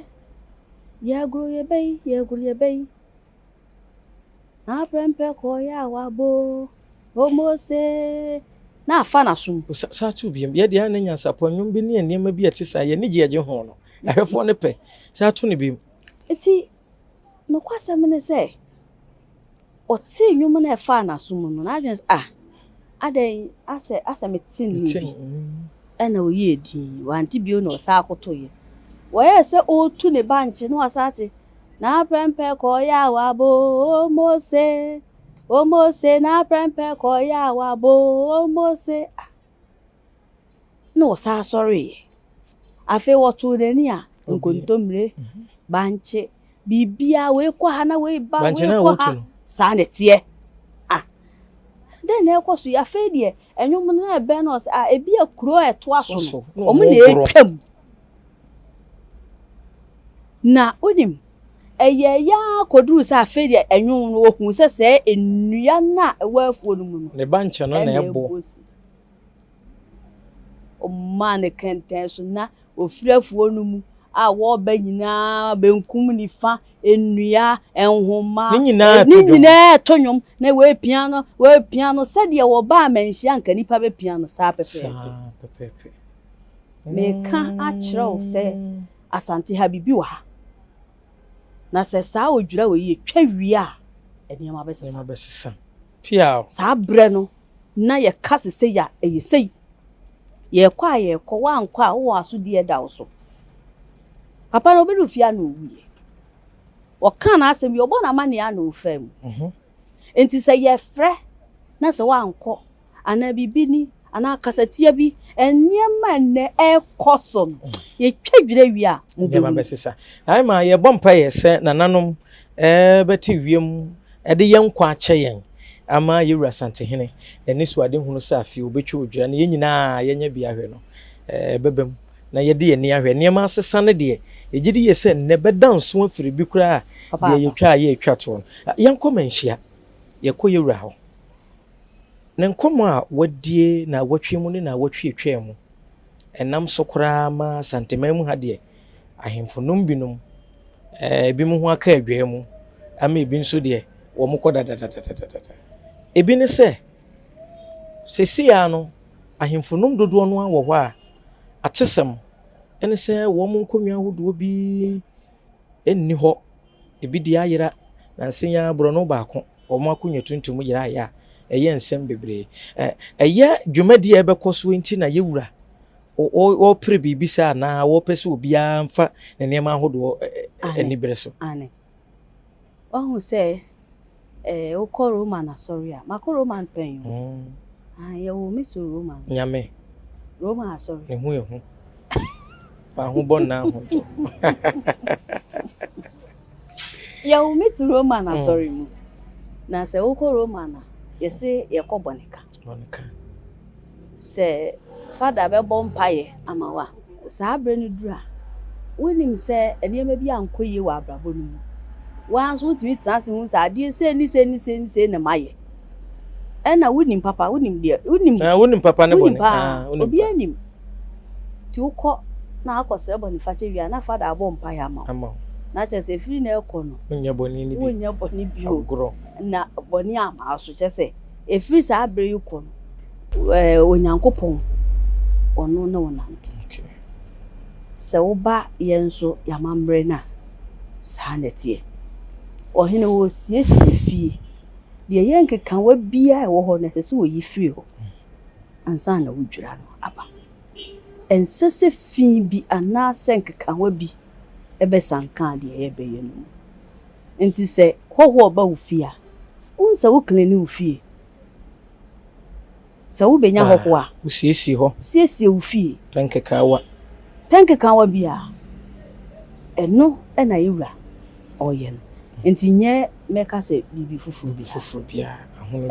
yɛagoro yɛbɛyi yɛagoro yɛbɛyi. Na aprɛmpɛ kɔɔyɛ a wabɔ omose na afa n'asom. Saa to biam yɛ deɛ ne nyansapɔ nnwom bi ne nneɛma bi a ɛte saa yɛn ani gye yɛgye ho no ahwɛfoɔ no pɛ saa to no biam. Enti nokwasɛm ne sɛ, ɔtee nnwom no a ɛfaa n'aso mu no, n'adwene sɛ, Ah, adɛn, asɛ, asɛ mete nne bi. Ɛnna ɔyɛɛ dinn, wante bio na ɔsan kotoeɛ. Wɔyɛɛ sɛ ɔretu ne bankye na wasan ate, N'aprɛmpɛ kɔyɛ a wabo, o Mose, o Mose, n'aprɛmpɛ kɔyɛ a wabo, o Mose. Ah. na ɔsan sɔreeɛ. Afei wɔtoo n'ani a, nkontommire, bankye, biribiara, wei kɔ ha na wei ba, wei kɔ ha. Saa na ɛteɛ. Ah, dɛn na ɛkɔ so yi? Afei deɛ, ɛnwom no na ɛbɛn no ɔsɛ, ah, ebi a kuro a ɛtoa so no, wɔn na ɛretwam. Na wonim, ɛyɛ ya kɔduru sɛ afei deɛ ɛnwom no wɔhu sɛ sɛ nnua no a ɛwɔ afuo no mu no, ne bankye no na ɛbɔ. Ɔmaa no kɛntɛn so na ɔfiri afuo no mu a wɔreba nyinaa, benkum, nifa, nnua, nhoma, Ne nyinaa ne to dwom. nyinaa ɛto nnwom na wɔapia no, wɔapia no sɛdeɛ wɔba amanhyia anka nnipa bɛpia no saa pɛpɛɛpɛ. Saa pɛpɛɛpɛ. Meka akyerɛ wo sɛ Asante ha biribi wɔ ha. Na sɛ saa odwira wɔ yi yɛtwa wie a, nneɛma bɛsesa. Nneɛma bɛsesa. Piaw. Saa berɛ no, na yɛka se sei a, ɛyɛ sei. Yɛkɔ a yɛkɔ, woankɔ a wowɔ asodie a ɛda wo so. Papa no ɔbɛduru fie a na ɔwuiɛ. Ɔkaa n'asɛm wie, ɔbɔ n'amanneɛ a na ɔfaa mu. Mhm. Nti sɛ yɛfrɛ na sɛ woankɔ anaa biribi ni anaa kasatia bi, nneɛma nnɛ ɛrekɔ so no, yɛtwa dwira wie a, mobɛhu. Nneɛma bɛsesa. Na ɛma yɛbɔ mpaeɛ sɛ nananom bɛte wiem de yɛn nkwa akyɛ yɛn ama yɛn wura Asantehene n'anisoadehunu sɛ afei ɔbɛtwa odwira na yɛn nyinaa yɛanya bi ahwɛ no ɛbɛba mu na yɛde yɛn ani ahwɛ nneɛma asesa no deɛ yɛgye di yie sɛ nnɛ bɛda nso afiri bi koraa deɛ yɛtwa a yɛretwa toɔ no. Yɛnkɔ manhyia, yɛkɔ yɛn wura hɔ. Ne nkɔmmɔ a wadie naawɔtwe mu ne naawɔtwe atwaa mu, ɛnam so koraa ma Asanteman mu ha deɛ, ahemfo nom binom, eh, ebinom ho aka adwaa mu, ama ebi nso deɛ, wɔn kɔ dadadadadada. Ebi ne sɛ, seesei ara no, ahemfo nom dodoɔ no ara wɔ hɔ a, atesɛm ne sɛ wɔn nkonnwa ahodoɔ bi nni hɔ, ebi deɛ ayera, nansa yi ara borɔno baako, wɔn akonnwa tuntum yeraeɛ a, ɛyɛ nsɛm bebree. Ɛyɛ dwumadie a ɛbɛkɔ so nti na yɛwura. wɔpere biribi saa anaa wɔpɛ sɛ obiara mfa ne nneɛma ahodoɔ aniberɛ so? Aane. Wahu sɛ eh, wokɔ Roman asɔre a, makɔ Roman pɛn o. Ah, yɛwoo me too Roman. Nyame. Roman asɔre. Ne ho ehu. Fa ho bɔ nna ahotɔ. Yɛwoo me too Roman asɔre mu. Na sɛ wokɔ Roman a, yɛse yɛkɔ bɔneka. Bɔneka. Sɛ fada bɛbɔ mpaeɛ ama wo a, saa berɛ no duru a, wonim sɛ nneɛma bi ankɔ yie wɔ abrabɔ no mu. Wo ara nso wotumi tena ase hu sɛ adeɛ sei ne sei ne sei ne sei na mayɛ. Ɛna wonim papa, wonim deɛ, wonim. Ah, wonim papa ne Wonim bɔne. paa, Ah, wonim obiara pa. nim. Nti wokɔ na akɔsrɛ bɔnefakyɛ wie a, na fada abɔ mpaeɛ ama wo. Ama wo. Na kyerɛ sɛ ɛfiri nnɛ rekɔ no, Wonyɛ bɔne no bi. wonyɛ bɔne bio. Agorɔ. Na bɔne amma wo so. Kyerɛ sɛ Ɛfiri saa berɛ yi kɔ no, Onyankopɔn, ɔno ne wo nante. Sɛ woba yɛn nso yɛn amammerɛ no a, saa na ɛteɛ. Ɔhene ɔresiesie fie. Deɛ ɛyɛ nkekawa biara a ɛwɔ hɔ no, ɛsɛ sɛ ɔyi firi hɔ ansa na wodwira no aba. Ɛnsɛ sɛ fi bi anaasɛ nkekawa bi bɛsanka deɛ yɛrebɛyɛ no mu. Nti sɛ hɔhoɔ ba wo fie a, wohu sɛ wo clean wo fie. Sɛ wobɛnya hɔhoɔ a, Wosiesie hɔ. Siesie wo fie. Pɛ nkekaawa. Pɛ nkekaawa biara. Ɛno na yɛ wura ɔyɛ no. Nti nyɛ mɛka sɛ biribi foforɔ Biribi foforɔ biara.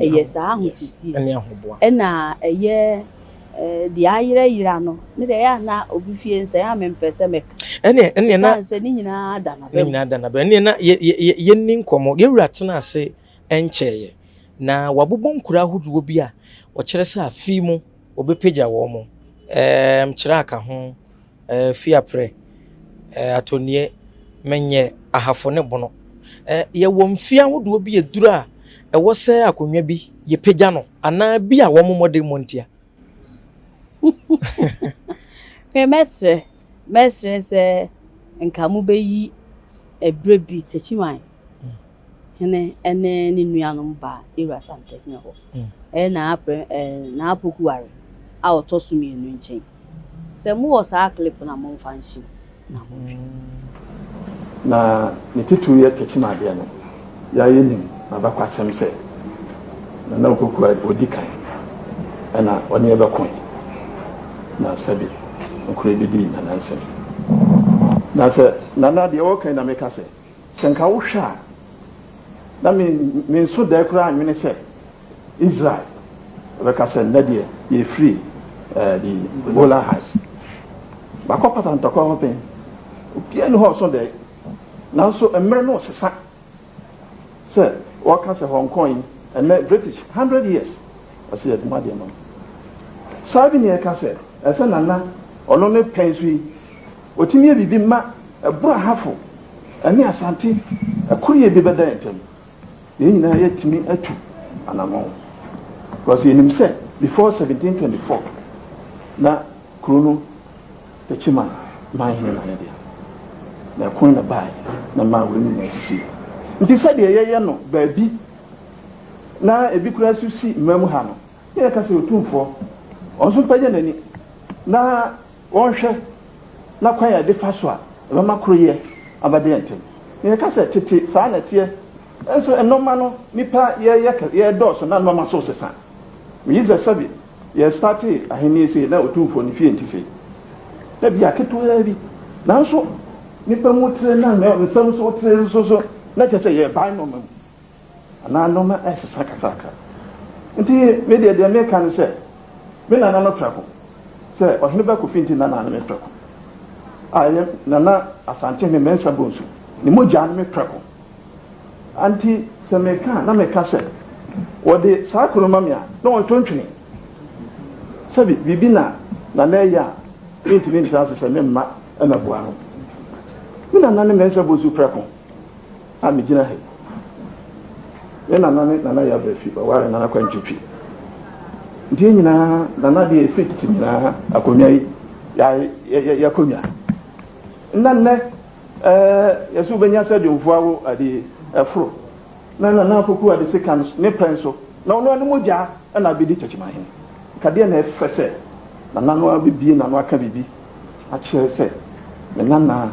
Ɛyɛ saa ahosiesie. Ɛne ahoboa. Ɛna ɛyɛ Deɛ ayerɛyera no, me deɛ ɛyɛ a na obi fie nsɛm a mempɛ sɛ mɛka. Ɛneɛ ɛneɛ na. Ɛsiane sɛ ne nyinaa da n'aba mu. Ne nyinaa da n'aba mu. Ɛneɛ na yɛ yɛ yɛnni nkɔmmɔ. Yɛn wura tena ase nkyɛeɛ, na wabobɔ nkuro ahodoɔ bi a ɔkyerɛ sɛ afe yi mu wɔbɛpagya wɔn. Ɛɛm Kyerɛ ka ho. Fiaprɛ, Atɔnie, Menyɛ, Ahafo ne Bono. Yɛwɔ mfeɛ ahodoɔ bi a ɛduru a ɛwɔ sɛ akonnwa bi yɛpagya no anaa bi a wɔn mmɔdemmɔ ntia. Me mɛsrɛ, mɛsrɛ sɛ nka mobɛyi ɛberɛ bi Techiman hene ne ne nuanom baa Ewura Asantehene hɔ. Ɛyɛ Naa Prɛ ɛɛ Naa Pokuware a ɔtɔ so mmienu nkyɛn. Sɛ mowɔ saa clip no a momfa nhyɛ mu na monhwɛ. Na ne titiriw yɛ Techiman adeɛ no, yɛa yɛnim n'abakwasɛm sɛ Nana Opoku a ɔdi kan ɛna ɔne yɛ bɛkoe na sɛbe nokorɛ bɛdii Nana nsam. Na sɛ Nana deɛ ɔreka yi na meka sɛ. Sɛ nka wohwɛ a, na me menso dae koraa nnwene sɛ Israel bɛka sɛ nnɛ deɛ yɛfiri eh, the Golan Heights. Makɔ pata ntɔkwa ho pɛn. Obiara nni hɔ a ɔso dae. Nanso mmerɛ no resesa sɛ wɔka sɛ Hong Kong yi, ɛnnɛ British, 100 years, ɔsɛ yɛde mo adeɛ ma mo. Saa bi na yɛka sɛ ɛsɛ Nana ɔno ne pɛn so yi Wɔtumi yɛ biribi ma ɛboro Ahafo ne Asante koryɛ bi bɛda yɛn ntam. Yɛn nyinaa yɛatumi atu anamɔn because yɛnim sɛ before 1724 na kuro no Techiman man hene na ne dea. Na ɛko na ɛbaeɛ na ɛmaa wei nyinaa sisii. Nti sɛdeɛ yɛyɛ no baabi na ebi koraa nso si mmaa mu ha no, na yɛka sɛ Otumfoɔ ɔno nso mpagya n'ani na Wɔnhwɛ na kwan a yɛde fa so a ɛbɛma koroyɛ abɛda yɛn ntam. Na yɛka sɛ tete saa na ɛteɛ, nso nnoɔma no nnipa yɛyɛ kɛ yɛredɔɔso na nnoɔma nso resesa. Megye sɛ sɛbe yɛ startee ahennie sei na Otumfoɔ ne fie nte sei. Na bia ketewaa bi, nanso nnipa mu tere na nsɛm nso tere nso so na kyerɛ sɛ yɛrebae nnoɔma mu. Anaa nnoɔma resesa kakrakra. Nti me deɛ deɛ meka ne sɛ, me nana no prɛko, sɛ Ɔhene ba Kofi nti nana ne me prɛko, a ɛyɛ Nana Asantehene Mensah Bonsu, ne mogyaa ne me prɛko. Nti sɛ meka a, na meka sɛ, wɔde saa kuro no ma me a, na wɔnto ntwene. Sɛbi biribi na Nana ɛyɛ a, mentumi ntra ase sɛ memma mmɛboa no. Me nana ne Mensah Bonsu prɛko. a megyina ha yi. Me nana ne Nana Yaa Brɛfi, ɔwaree Nana Kwantwitwi. Nti yɛn nyinaa, Nana deɛ ɛfiri tete nyinaa akonnwa yi, yɛ akonnwa. Nna nnɛ, ɛɛ, yɛsɛ wobɛnya sɛ dwomfoɔ awo ade ɛforo. Na Nana Apoku ade sekan ne pɛn so, na ɔno ara ne mogya na abɛdi Kyakyimanhene. Nka deɛ na ɛfɛ sɛ. Nana no ara bɛbue n'ano aka biribi akyerɛ sɛ, Me nana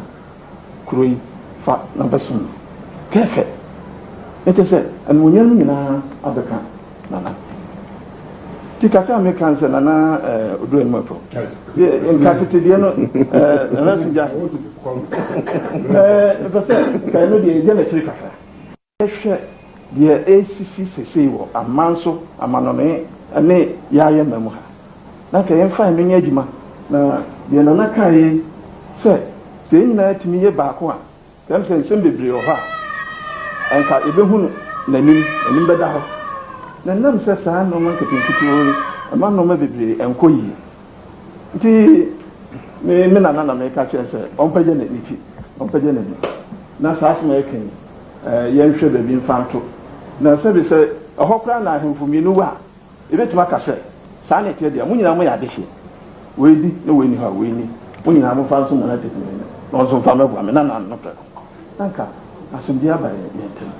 kuro yi, fa na bɛsom me. Kɛɛfɛ! Na kyerɛ sɛ, animuonyam no nyinaa abɛka Nana. Nti kakra a meka ne sɛ, Nana eh, Odu Anim Afo, deɛ nka tete deɛ no eh, Nana Sugya, eh, mepɛ sɛ nka ɛno deɛ yɛgya n'akyiri kakra. Hwɛ deɛ ɛresisi seesei wɔ aman so, amanɔne ne yɛn mma mu ha. Na anka yɛmfa ɛno nyɛ adwuma. Na deɛ Nana kaeɛ yi sɛ, sɛ yɛn nyinaa tumi yɛ baako a, ɛm sɛ nsɛm bebree wɔ hɔ a, anka yɛbɛhu no n'anim, n'anim bɛda hɔ. Na ɛnam sɛ saa nnoɔma nketenkete yi ɛma nnoɔma bebree nkɔ yie nti, me me Nana na meka kyerɛ no sɛ ɔmpagya ne ti, ɔmpagya n'ani. Na saa asɛm a yɛka yi, yɛnhwɛ baabi mfa nto. Na sɛbe sɛ ɛhɔ koraa na ahemfo mmienu wɔ a, yɛbɛtumi aka sɛ, Saa na ɛteɛ deɛ, mo nyinaa moyɛ adehyeɛ. Wei di na wei nni hɔ a, wei nni. Mo nyinaa momfa nsom Nana Tete na ɔno nso mfa mmɛboa me nana no prɛko. Na anka asomdwoeɛ aba yɛn ntam.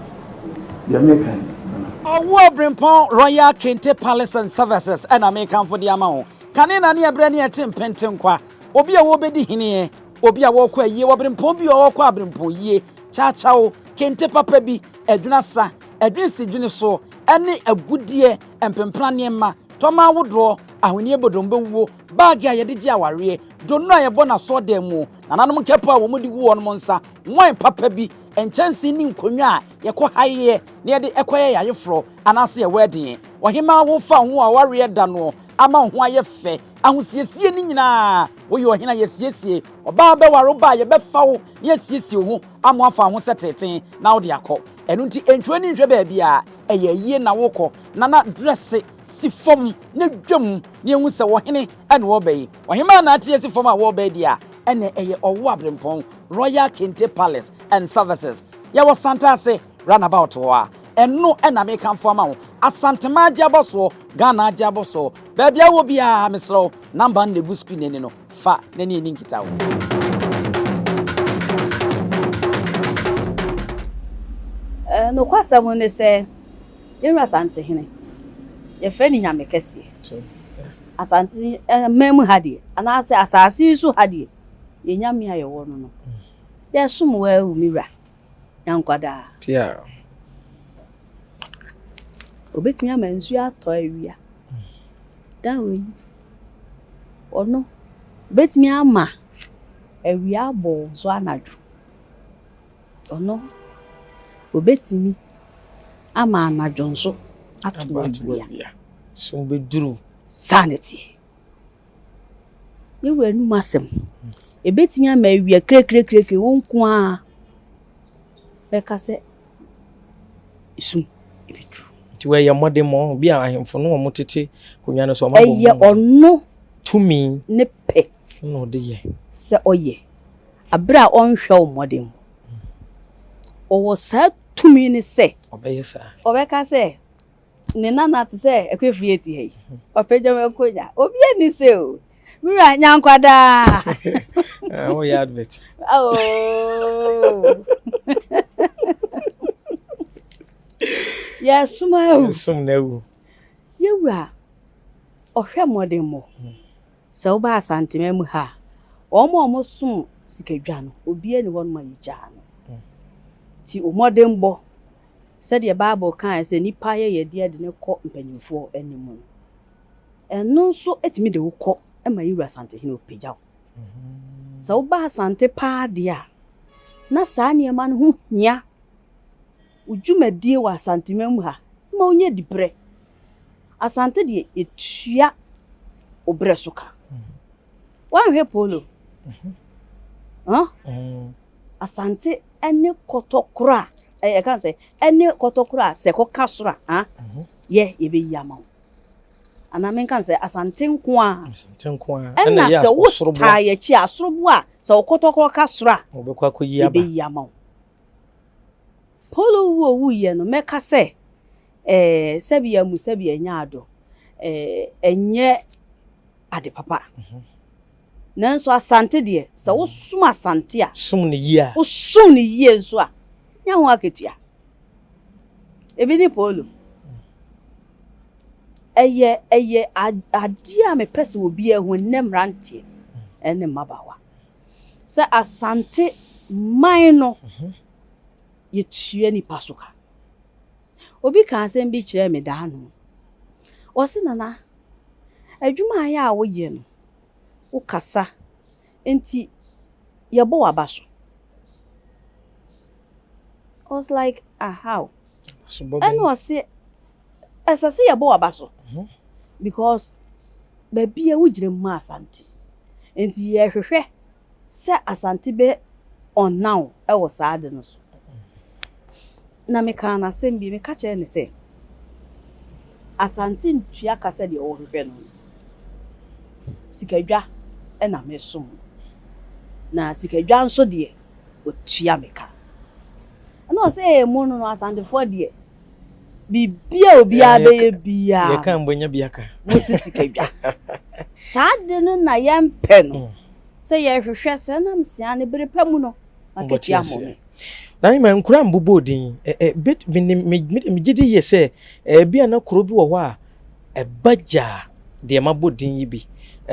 Deɛ mereka nie, Nana. Ɔwoɔ Brempɔn Royal Kente Palace and Services na mekamfo de ama wo. Kane na ne ɛberɛ ne ɛte mpentenkwa. Obi a wɔbɛdi heneɛ, obi a wɔrekɔ ayie wɔ berempɔn bi a ɔrekɔ aberempɔn yie, kyakyaw, kente papa bi, adwinasa, adwinsidwene so, ne agudeɛ, mpempena nneɛma, tɔma ahodoɔ, ahweneɛ bodombɛwuo, baage a yɛde gye awareɛ, donno a yɛbɔ no asɔɔdan mu, nananom nkɛpɔ a wɔde gu wɔn nsa, wine papa bi, nkyɛnsee ne nkonnwa a yɛkɔ haeɛ na yɛde kɔyɛ yɛn ayeforɔ anaasɛ yɛn wɛɛden. Ɔhemaa wofa wo ho awareɛ da noɔ ama wo ho ayɛ fɛ, ahosiesie no nyinaa, woyɛ ɔhene a yɛsiesie, ɔbaa bɛware wo ba a yɛbɛfa wo na yɛasiesie wo ho ama woafa wo ho sɛ teetee na wode akɔ. Ɛno nti ntwa w'ani nhwɛ baabiara, ɛyɛ ayie na wokɔ, Nana drɛse si fam na dwam na yɛhu sɛ ɔhene na ɔreba yi. Ɔhemaa na ate asi fam a wɔreba yi deɛ a, ɛnna ɛyɛ Ɔwo Aberempɔn, Royal Kente Palace and Services. Yɛwɔ Santase roundabout hɔ a, ɛno na mekamfo ama wo. Asanteman agye abɔsoɔ, Ghana agye abɔsoɔ. Baabi a wowɔ biara, mesrɛ wo, number no na ɛgu screen no ani no, fa na ne yɛnni nkitaho. Nokwasɛm ne sɛ, yɛn wura Asantehene, yɛfrɛ no Nyame kɛseɛ. Asante man mu ha deɛ, anaasɛ asase yi so ha deɛ, yɛn Nyame a yɛwɔ no no, yɛsom wo ara o, me wura, Nyankwadaa. Obetumi ama nsuo atɔ awia. Da wei, ɔno obetumi ama awia abɔ wo nso anadwo. Ɔno obetumi ama anadwo nso ato awia. So bɛduru. Saa na ɛteɛ. Ne wura anum asɛm. Ebetumi ama awia krekree wo nko ara bɛka sɛ sum ebeduru. Nti wɔyɛ mmɔdemmɔ bi a ahemfo no wɔn tete akonnwa no so wɔn abɔ Ɛyɛ ɔno tumi ne pɛ na ɔde yɛ. Sɛ ɔyɛ abere a ɔnhwɛ wo mmɔdemmɔ. Ɔwɔ saa tumi no sɛ. Ɔbɛyɛ saa. Ɔbɛka sɛ Ne nana te sɛ Akuafie te ha yi. Ɔpagya m'akonnwa. Obi ani sɛ o. Me wura nya nkwadaa. Ah, woyɛ advert. Oh. Yɛsom awu. Yɛsom na awu. Yɛwura ɔhwɛ mmɔdemmɔ. Sɛ woba Asantema mu ha a, wɔn a wɔsom sikadwa no, obiara ni hɔnom a yɛgyaa no. Nti mmɔdemmɔ Sɛdeɛ Bible kaeɛ sɛ nnipa ayɛyɛdeɛ de no kɔ mpanimfoɔ anim no, ɛno nso tumi de wo kɔ ma Yewura Asantehene ɔpagya wo. Sɛ woba Asante paa deɛ a, na saa nneɛma no ho hia wo dwumadie wɔ Asanteman mu ha ma wonya diberɛ. Asante deɛ yɛtua wo berɛ so ka. Woanhwɛ polo? Huh? Asante ne kɔtɔkorɔ a ɛyɛ ka sɛ ɛne kɔtɔkorɔ a sɛ kɔka soro a ah, mhm. yɛ yɛbɛyi ama wo anaa menka sɛ asante nko a asante nko a ɛna sɛ wotaa yɛkyi a asorobo a sɛ wo kɔtɔkorɔ ka soro a wɔbɛkɔ akɔyi aba yɛbɛyi ama wo polo wu owu yɛ no mɛka sɛ ɛɛ sɛbi amu sɛbi ɛnyɛ ado ɛɛ ɛnyɛ ade papa. Nanso Asante deɛ, sɛ wosom Asante a, Som no yie a. wosom no yie nso a, nya ho akatua. Ebi ne polo. Ɛyɛ ɛyɛ adeɛ a mepɛ sɛ obiara hu nnɛ mmeranteɛ ne mmabaawa sɛ Asante man no yɛtua nipa so ka. Obi kaa asɛm bi kyerɛɛ me daa no. Ɔse Nana, adwuma a ɛyɛ a woyɛ no, wokasa nti yɛbɔ w'aba so. I was like, ah how? Ɛna ɔse ɛsɛ sɛ yɛbɔ w'aba so because baabi a wogyina mu ma Asante nti yɛhwehwɛ sɛ Asante bɛ ɔna wo wɔ saa ade no so. Na mekaa no asɛm bi, meka kyerɛɛ no sɛ Asante ntua ka sɛdeɛ ɔhwehwɛ no no. Sikadwa na mesom no, na sikadwa nso deɛ ɔtua me ka. Ɛna ɔsɛ ee mo no no Asantefoɔ deɛ biribi a obiara bɛyɛ biara yɛka mbɔ nya bi aka mo si sikadwa. Saa ade no na yɛmpɛ no sɛ yɛhwehwɛ sɛ nam sia ne bere pa mu no makatua mmɔ me. Na ma nkura mbobɔ din megye di yie sɛ ebi a na kuro bi wɔ hɔ a ɛba gyaa deɛ mabɔ din yi bi.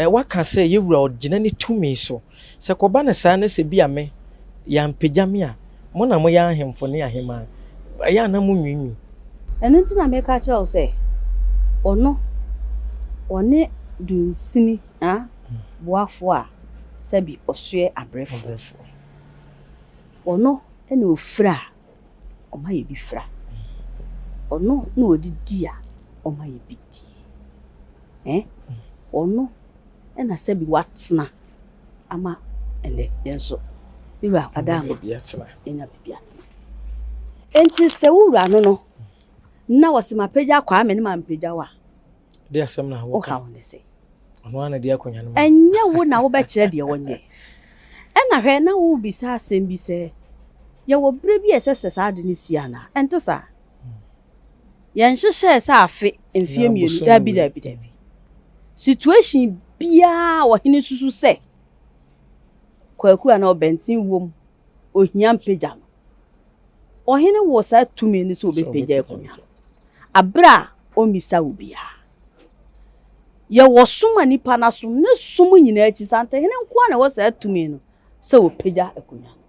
Waka sɛ yɛwura ɔgyina ne tumi so. Sɛ kɔba no saa na sɛ bi a me, yɛampagya me a, mo na moyɛ ahemfo ne ahemaa, ɛyɛ a na monwiinwii. Ɛno nti na meka kyerɛ wo sɛ, ɔno, ɔne dunsini boafoɔ a sɛbi ɔsoɛ abrɛfoɔ. Ɔno na ɔfira a, ɔma yɛ bi fira. Ɔno na ɔdidi a, ɔma yɛ bi di. Ɔno na sɛbi watena ama ɛnnɛ yɛn nso, me wura ada ama yɛanya baabi atena. Enti sɛ wo wura no no na wɔse mapagya Kwame ne mampagya wo a, De asɛm na woka. Wohaw ne sɛ. Ɔno ara na de akonnwa no ma. Ɛnyɛ wo na wobɛkyerɛ deɛ ɔnyɛ. Ɛna hwɛ na wobisa asɛm bi sɛ, yɛwɔ berɛ bi a ɛsɛ sɛ saa ade no si anaa? Ɛnte saa. Yɛnhyehyɛɛ sɛ afe, mfeɛ mmienu, dabi dabi dabi. Situation biara a ɔhene susu sɛ Kwaku anaa Ɔbɛnten wom, ohia mpagya no. Ɔhene wɔ saa tumi no sɛ ɔbɛpagya akonnwa no abere a ɔmmisa obiara. Yɛwɔ som a nipa no asom, ne som nyinaa akyi, Santehene nko ara na ɛwɔ saa tumi no sɛ ɔpagya akonnwa no.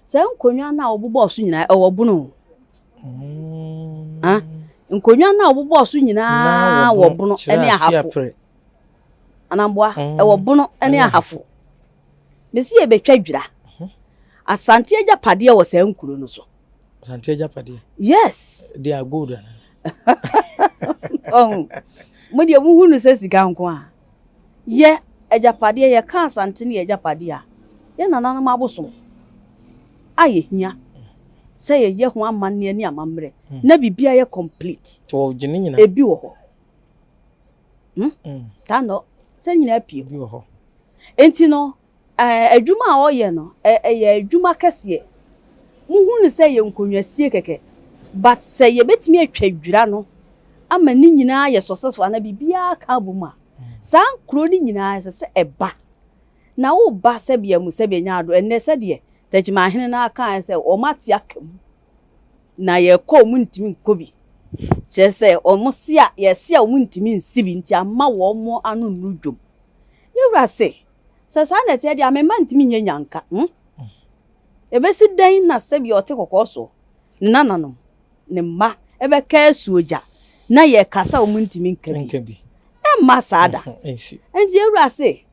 Saa nkonnwa no a wɔbobɔɔ so nyinaa, ɛwɔ bono o. Ah, nkonnwa no a wɔbobɔɔ so nyinaa wɔ bono ne ahafo. Anamboa, mm. ɛwɔ bono ne ahafo. Mesi yɛbɛtwa dwira. Mhm. Asante agyapadeɛ wɔ saa nkuro no so. Asante agyapadeɛ? Yes. They are gold. Ɔho. Mo deɛ muhu no sɛ sika nko a. Yɛ agyapadeɛ, yɛka Asante ne yɛ agyapadeɛ a, yɛ nananom abosom a yɛhia sɛ yɛyɛ ho amanneɛ ne amammerɛ hmm. na biribiara yɛ complete. Ebi wɔ hɔ. Hmm? hmm. Taa nɔ sɛ nyinaa pie hɔ. Enti no, adwuma a ɔyɛ no, ɛyɛ adwuma kɛseɛ. Muhu no sɛ ɛyɛ nkonnwasie kɛkɛ, but sɛ yɛbɛtumi atwa dwira no ama ne nyinaa ayɛ successful anaa biribiara ka abom a, saa nkuro no nyinaa ɛsɛ sɛ ɛba. Na woba sɛbea mu sɛbea nya ado ɛnnɛ sɛdeɛ Tɛkyimahene no ara kaeɛ sɛ wɔn ate aka mu na yɛkɔ wɔn ntumi nkɔ bi. Kyerɛ sɛ wɔn se a yɛse a wɔn ntumi nsi bi nti ama wɔn ano nnuru dwom. Yɛwura se sɛ saa na ɛteɛ deɛ a me mma ntumi nyɛ nyanka. Hmm? Ɛbɛsi dɛn na sɛbea ɔte kɔkɔɔ soɔ ne nananom ne mma bɛka asuogya na yɛkasa a wɔntumi nka bi. Ɛmma saa da. Enti yɛn wura se,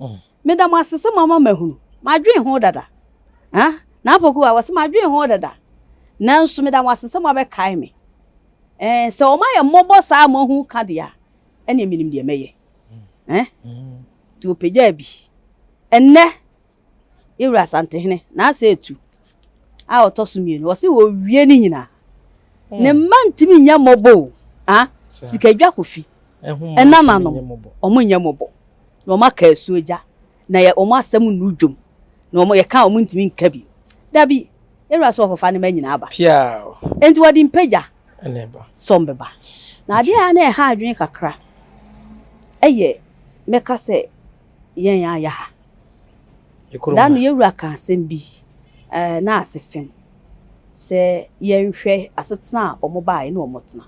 meda mo ase sɛ moama mahunu. Madwen ho dada. Ha? Na Apoku a wɔse madwen ho dada. Nanso meda mo ase sɛ moabɛkae me. Ɛɛ, sɛ wɔayɛ mmɔbɔ saa a moahu ka deɛ a, ɛneɛ menim deɛ mɛyɛ. Ɛɛ? Nti wɔpagyaa bi. Ɛnnɛ, Yɛwura Asantehene, n'asɛ etu a ɔtɔ so mmienu, ɔse wɔwie ne nyinaa. Ne mma ntumi nyɛ mmɔbɔ o. Ah, sikadwa kofi. Ɛnananom, wɔn nyɛ mmɔbɔ. Na wɔn aka asuo gya. Na yɛ wɔn asɛm nnu dwom. Na wɔn yɛka wɔn ntumi nka bi. Dabi, yɛwura sɛ ɔkɔfa ne mma nyinaa aba. Enti wɔde mpagya sɔm bɛba. Na adeɛ a na ɛha adwene kakra ɛyɛ mɛka sɛ yɛn a yɛha. Da no yɛwura ka asɛm bi na ase fem sɛ yɛnhwɛ asetena a wɔn baeɛ ne wɔn tena.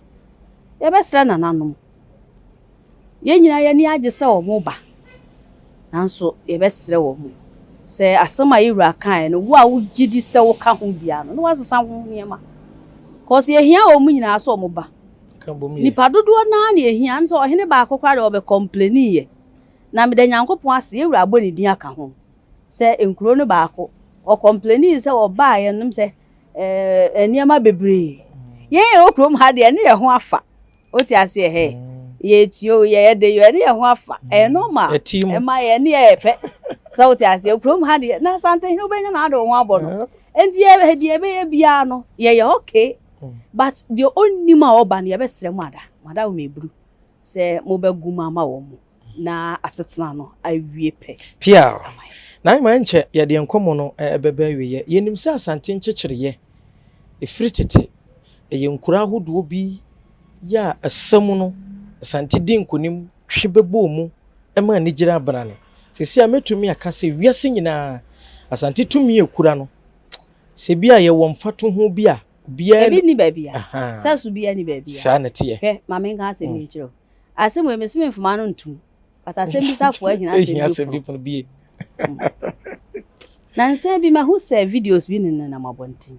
Yɛbɛsrɛ nananom. Yɛn nyinaa yɛn ani agye sɛ wɔreba, nanso yɛbɛsrɛ wɔn sɛ asɛm a yɛn wura kaeɛ no, wo a wogye di sɛ woka ho biara no, na woasesa ho nneɛma. Cause yɛhia wɔn nyinaa sɛ wɔba. Nipa dodoɔ no ara na yɛhia, nso ɔhene baako koraa deɛ ɔbɛkɔmpleniiɛ. Na meda Nyankopɔn ase, yɛn wura abɔ ne din aka ho sɛ nkuro no baako, ɔkɔmpleniiɛ sɛ ɔbaeɛ no sɛ ɛɛ nneɛma bebree. Yɛn a yɛwɔ kurom ha deɛ, ne yɛn ho afa. Wote aseɛ hɛ? Yɛtua o, yɛyɛ de yɛ ne yɛn ho afa. Ɛyɛ normal. Ɛma yɛn ne yɛyɛ pɛ. Sɛ wote aseɛ, kurom ha deɛ, na Asantehene wobɛnya na ade wo ho abɔ no. Nti yɛ deɛ ɛbɛyɛ biara no, yɛyɛ okay. But deɛ ɔnnim a ɔba no, yɛbɛsrɛ mo ada. Mo ada wo meburu sɛ mobɛgu mu ama wɔn. na asetena no awie pɛ. Piaw! Na ama ɛnkyɛ yɛde yɛn nkɔmmɔ no bɛba awieɛ. Yɛnim sɛ Asante nkyekyereeɛ ɛfiri tete. Ɛyɛ nkuro ahodoɔ bi yɛ a ɛsa mu no Asante di nkonim twe bɛbɔɔ mu ma anigyere abrane. Seesei a mɛtumi aka sɛ wiase nyinaa Asante tumi a ɛkura no, sɛ bi a yɛwɔ mfatoho bi a obiara. Ebi nni baabiara. Sɛso biara nni baabiara. Saa na ɛteɛ. Hwɛ, ma menka asɛm yi nkyerɛ wo. Asɛm wei mese memfoma no ntom but asɛm bisafoɔ ahina asɛm bi pono bie. Nansa bi mahu sɛ videos bi nenenam abɔnten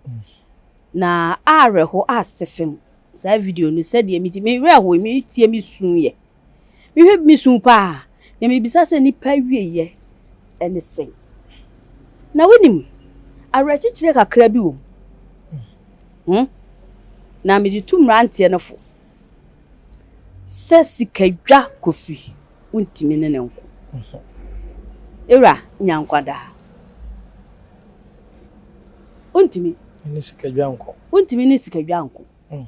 na awerɛho ase fam saa video no sɛdeɛ meti me werɛ hoe metie me su yɛ mehwɛ bi me su paa na mebisa sɛ nipa wieyɛ ɛne sɛn na wonim awerɛkyekyerɛ kakra bi wɔ mu hmm? Na mede tu mmeranteɛ no fo Sɛ sikadwa Kofi wontumi ne no nko. Ewura nya nkwadaa. Wontumi. Ne sikadwa nko. Wontumi ne sikadwa nko. Mm.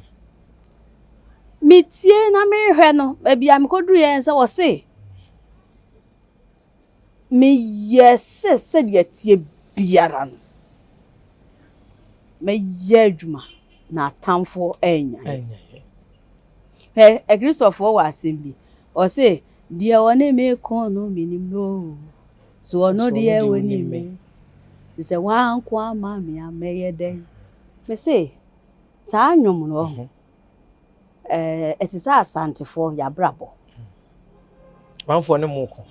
Metie na mehwɛ no baabi a mekɔduru yɛn sɛ wɔse Meyɛɛ sɛ sɛdeɛ ɛteɛ biara no, mɛyɛ adwuma na atamfoɔ annya yɛn. Hwɛ, Akristofoɔ wɔ asɛm bi, ɔse, deɛ ɔne me ko no menim no o, so ɔno deɛ ɔnim me, te sɛ wanko ama me a mɛyɛ dɛn? Mese, saa nnwom no, ɔho, Ɛɛ, ɛte sɛ Asantefoɔ, yɛabrabɔ. Manfoɔ ne mo ko.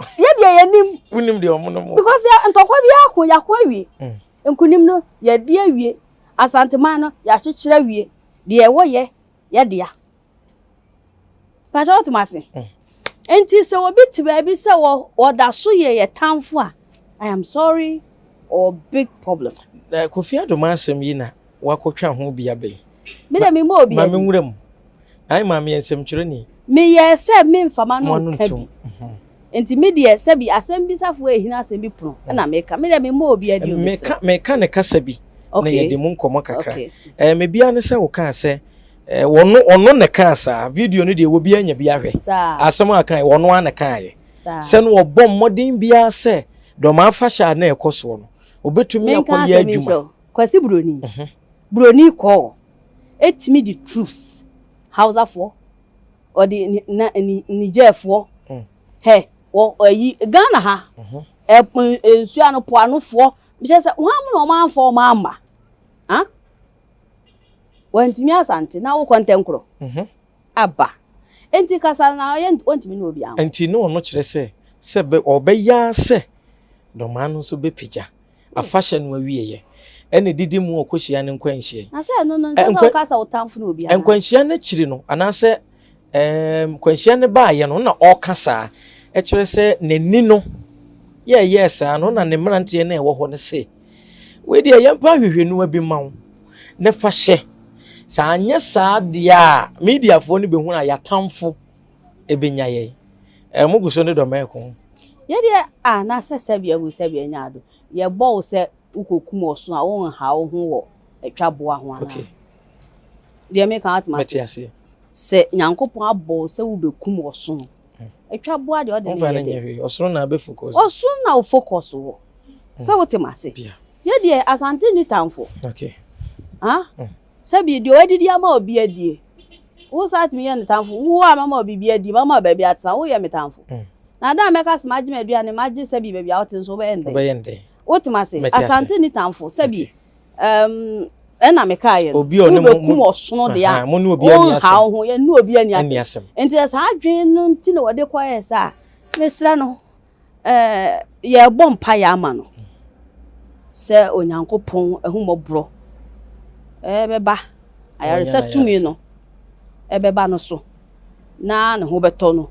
Yɛ deɛ yɛnim. Wonim deɛ ɔmo ne mo. Because yɛ ntɔkwa bi ako, yɛako awie. Mm. Nkunim no, yɛadi awie. Asanteman no, yɛakyekyere awie. Deɛ ɛwɔ yɛ, yɛ dea. Pakyɛ wote ase? Mm. Nti sɛ obi te baabi sɛ wɔda so yɛ yɛ tamfo a, I am sorry or big problem. Na Kofi Adoma asɛm yi na wakɔtwa ho bi abɛn. Me deɛ memmɔ obi Ma me nwura mu. Ayi maame yɛ nsɛmtwerɛni. Meyɛɛ sɛ memfa m'ano nka bi. Mhm. Nti me deɛ sɛbi asɛm bi safo ehina asɛm bi pono ɛna meka. Me deɛ memmɔ obi adi obi sɛ. Meka ne kasa bi na yɛde mu nkɔmmɔ kakra. Ɛɛ mebia ne sɛ wokaa sɛ wɔno ɔno na kaa saa video no deɛ obi anya bi ahwɛ. Asɛm a kan wɔno ara na kaeɛ. Sɛ no ɔbɔ mmɔden biara sɛ dɔm afahyɛ a na ɛkɔ soɔ no obetumi akɔyɛ adwuma. Kwasi Broni, Broni kɔɔ ɛtumi de troops, Hausafoɔ, ɔde na Nigerfoɔ, mm. hɛ, wɔ ayi Ghana ha, mhm. ɛ nsuo ano poanofoɔ, mehyɛ sɛ wɔn amu na wɔn amfa wɔn amma, ha? Wɔntumi asante na wokɔ ntɛnkorɔ mhm. aba. Nti kasa na ɔyɛ wɔntumi ne obi anko. Nti ne ɔno kyerɛ sɛ sɛ ɔbɛyɛ sɛ dɔmaa no nso bɛpagya. afahyɛ no awieɛ ɛna ɛdidi mu ɔkɔhyia ne nkwanhyia yi. Na sɛ ɛno no nsɛ sɛ woka sɛ wo tamfo ne obi anaa? Nkwanhyia no akyiri no anaasɛ ɛɛm nkwanhyia no baayɛ no na ɔka saa ɛkyerɛ sɛ n'ani no yɛɛyɛɛ saa no na ne mmeranteɛ no ɛwɔ hɔ no se wei deɛ yɛmpa ahwehwɛniwa bi ma wo na fa hyɛ sɛ anyɛ saa deɛ a mediafoɔ no bɛhunu a yɛatamfo ɛbɛnya yɛn. Ɛɛ mo gu so ne dɔm ɛko. Yɛ deɛ ah na sɛ sɛbi ahu sɛbi anya ado. Yɛ bɔ wo sɛ wo kɔ kum ɔsono a wo nha wo ho wɔ atwa boa ho anaa? Okay. Deɛ me ka wote mase. Mete aseɛ. Sɛ Nyankopɔn abɔ wo sɛ wo bɛ kum ɔsono. Atwa boa deɛ ɔde ne yɛ dɛ. Ɔsono na abɛ focus. Ɔsono na wo focus wɔ. Sɛ wote mase. Yeah. Yɛ deɛ Asante ni tamfo. Okay. Ah? Mm. Sɛbi deɛ wadidi ama obi adie. Wo saa tumi yɛ ne tamfo. Wo a mama wo biribi adi, mama wo baabi atena, woyɛ me tamfo. Mm. Na da a mɛka sɛ magye m'aduane, magye sɛbi baabi a wote nso wobɛyɛ ne dɛn? Wobɛyɛ ne dɛn? Wote m'ase? Asante ni tamfo. Sɛbi um, Ɛna mekaeɛ no, Obi a ɔne mo wobɛkum mo ɔsono deɛ a, mo ne obi ani wonha asɛm. wo ho, yɛne obi ani Ani asɛm. asɛm. Nti sɛ saa adwene no nti na wɔde kɔyɛɛ saa a, mesrɛ no, ɛɛ, yɛrebɔ mpaeɛ ama no sɛ Onyankopɔn ahummɔborɔ ɛbɛba, ayaresa tumi no ɛbɛba no so na ne ho bɛtɔ no.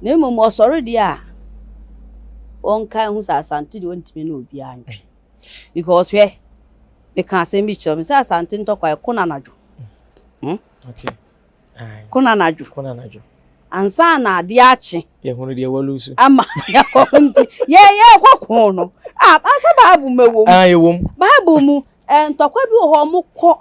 Na mmom ɔsɔre deɛ a, ɔnkae ho sɛ Asante deɛ ɔntumi ne obiara ntwe. Because hwɛ, meka asɛm bi kyerɛ wo, sɛ Asante ntɔkwa ɛko no anadwo. Hmm? Okay. Ko no anadwo. Ko no anadwo. Ansa na adeɛ akye. Yɛhunu deɛ walusu. Ama yɛkɔ nti yɛ yɛkɔ ko no. Ah, asɛ Bible mu ɛwɔ mu. Ah, ɛwɔ mu. Bible mu eh, ntɔkwa bi wɔ hɔ ɔmo kɔ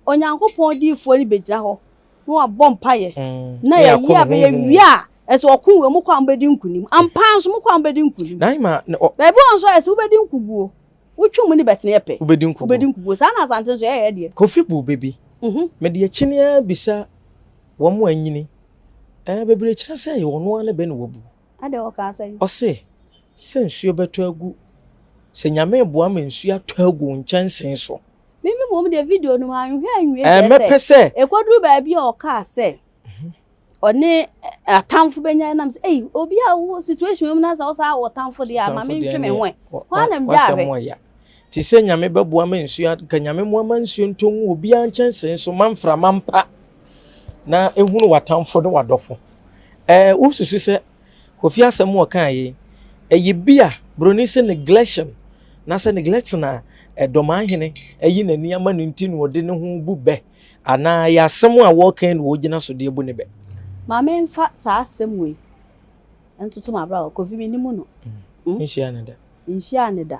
Onyankopɔn diifoɔ no bɛgyina hɔ na wabɔ mpaeɛ mm. na yɛyi a bɛyɛ wie a ɛsɛ ɔko wɔ mu kɔ a mobɛdi nkunim ampa nso mokɔ a mobɛdi nkunim baabi wɔ nso ɛsɛ wobɛdi nkuguo wotwe mu ne bɛtene yɛ pɛ wobɛdi nkuguo wobɛdi nkuguo saa na Asante nso yɛyɛ deɛ. Kofi bu bɛ bi mhm. mede akyi no ara bisa wɔn a anyini ɛɛ bebree kyerɛ sɛ ɛyɛ ɔno ara ne bɛ na wabu. Adɛ ɔkaa sɛn? Ɔse sɛ nsuo bɛtɔ agu sɛ Nyame boa ma nsuo atɔ agu wo nkyɛnsee so. Me me mmom deɛ video no manhwɛ anwie kyerɛ sɛ sɛ ɛkɔduru baabi a ɔkaa sɛ ɔne atamfo bɛnya nam sɛ ei obi a wo situation mu na sɛ wo saa wɔ tamfo deɛ a ma mentwe me ho ɛ hɔ a na megyaa hwɛ. Te sɛ Nyame bɛboa ma nsuo nka Nyame mmoa ma nsuo ntɔ ngu obiara nkyɛnsee so ma mframa mpa na ehunu w'atamfo ne w'adɔfo. Ɛɛ wosusu sɛ Kofi asɛm a ɔkaa yi ɛyɛ bi a broni sɛ neglection na sɛ neglection a ɛdɔm ahene ayi n'ani ama no nti na ɔde ne ho bu bɛ anaa ɛyɛ asɛm a wɔreka na wɔgyina so de abu ne bɛ. Ma memfa saa asɛm wei ntoto m'abrabɔ. Kofi mennim no. Mm. Nhyia ne da. Nhyia ne da.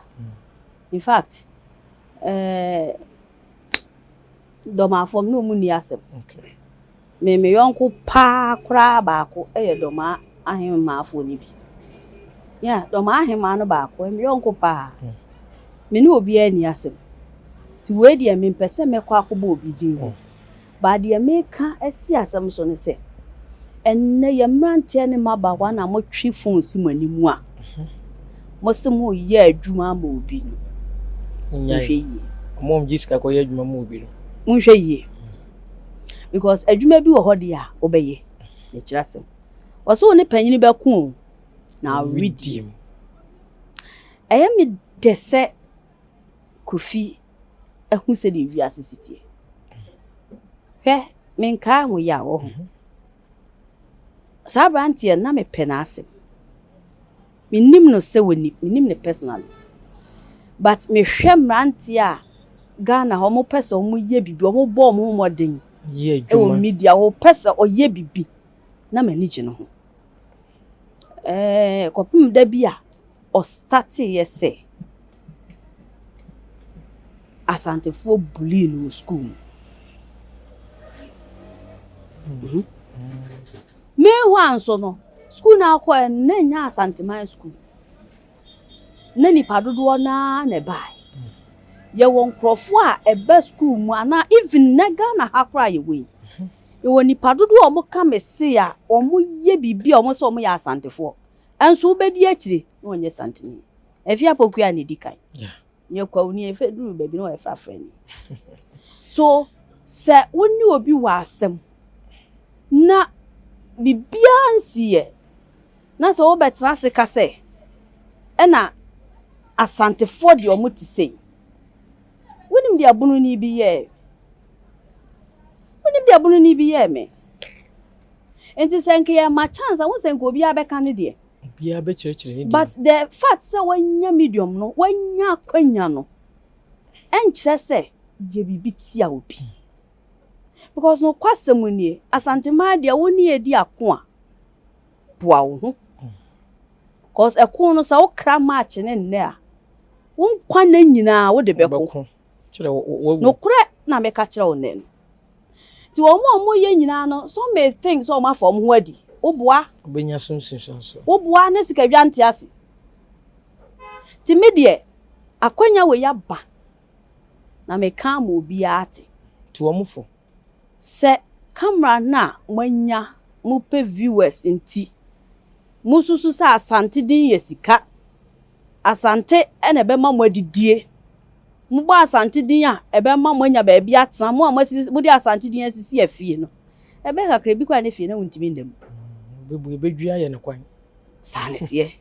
In fact, eh, Dɔmafoɔ me ne wɔn nni asɛm. Okay. Me me yɔnko paa koraa baako yɛ Dɔmaa ahemmaafoɔ no bi. Yeah, Dɔmaa ahemmaa no baako, ɛyɛ me yɔnko paa. Mm. Me ne obiara nni asɛm. Nti wei deɛ mempɛ sɛ mɛkɔ akɔbɔ obi din ho. Mm. But deɛ meka asi asɛm so ne sɛ, ɛnnɛ yɛn mmeranteɛ ne mmabaawa na motwe phone si mo anim a, mose moreyɛ adwuma ama obi no, monhwɛ yie. Wɔn a wɔgye sika kɔyɛ adwuma ma obi no. Monhwɛ yie. Because adwuma bi wɔ hɔ deɛ a wobɛyɛ, yɛkyerɛ asɛm. Wɔse wo ne panyini bɛko o, na awedeɛ mu. Ɛyɛ me dɛ sɛ Kofi ahu sɛdeɛ wiase si teɛ. Hwɛ, menkaa ho yaw wɔ ho. Saa aberanteɛ no, na mepɛ n'asɛm. Mennim no sɛ wɔnim, mennim no personally. But mehwɛ mmeranteɛ a Ghana ha wɔpɛ sɛ wɔyɛ biribi, wɔbɔ wɔn ho mmɔden wɔ media, wɔpɛ sɛ wɔyɛ biribi, na m'ani gye no ho. Ɛɛ kɔpem da bi a ɔstarteeɛ sɛ Asantefoɔ bulii no wɔ sukuu mu. Mhm. Meanwhile nso no, sukuu no akɔɛ no, na ɛnyɛ Asanteman sukuu. Na nipa dodoɔ no ara na ɛbaeɛ. Yɛwɔ nkurɔfoɔ a ɛba sukuu mu anaa even nɛ Ghana ha koraa a yɛwɔ yi, yɛwɔ nipa dodoɔ a wɔka me se a wɔyɛ biribi a wɔn sɛ wɔyɛ Asantefoɔ. Nso wobɛdi akyire na ɔnyɛ Santini. Afie Apokua na ɛdi kan. Nyɛ Kwawuni, efe duru baabi na ɔyɛ frafrani. So sɛ wo ne obi wɔ asɛm na biribiara nsiiɛ na sɛ wobɛtena ase ka sɛ ɛna Asantefoɔ deɛ wɔn te sei. Wonim deɛ Bununi bi yɛɛ? Wonim deɛ Bununi bi yɛɛ me? Nti sɛ nka yɛma chance a, wohu sɛ nka obiara bɛka ne deɛ. Obiara bɛkyerɛkyerɛ ne deɛ. But the fact sɛ wanya medium no, wanya akwanya no, ɛnkyerɛ sɛ yɛ biribi tia obi. Because nokwasɛm nie, Asanteman deɛ wo ne yɛdi ako a, boa wo ho. Cause ɛko no sɛ wokra match ne nnɛ a, wo nkwa nna nyinaa wode bɛko. Nokorɛ na meka kyerɛ wo nnɛ no. Nti wɔn a wɔyɛ nyinaa no, some may think sɛ wɔn afa wɔn ho adi. Woboa. Wobɛnya so nsunsuansoɔ. Woboa ne sikadwa nte ase. Nti me deɛ, akwanya wei aba na meka ama obiara ate. Tu wɔn fo. Sɛ camera no a moanya, mopɛ viewers nti, mosusu sɛ Asante din yɛ sika, Asante na ɛbɛma mo adidie. Mobɔ Asante din a, ɛbɛma moanya baabi atena. Mo a moasisi, mode Asante din asisi afie no, ɛbɛyɛ kakra bi koraa na fie no wontumi nna mu. Bɛbu, ɛbɛdwi ayɛ no kwan. Saa na ɛteɛ.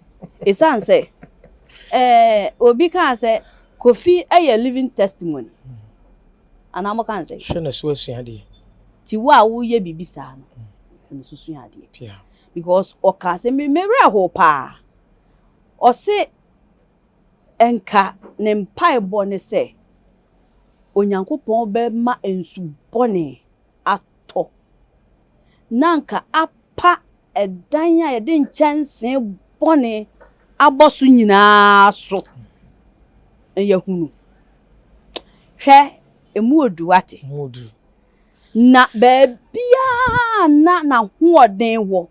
Ɛsiane sɛ, ɛɛ, obi kaa sɛ Kofi yɛ living testimony. Anaa mo kaa sɛ? Hwɛ na so asua adeɛ. Ti wo a woyɛ biribi saa no, hwɛ na so sua adeɛ. Because ɔkaa sɛ, me werɛ how paa. Ɔse Nka ne mpaebɔ ne sɛ Onyankopɔn bɛma nsu bɔne atɔ, na anka apa ɛdan a yɛde nkyɛnsee bɔne abɔ so nyinaa so, na yɛahunu. Hwɛ, emu odu, wate? Na baabiara a na n'ahoɔden wɔ,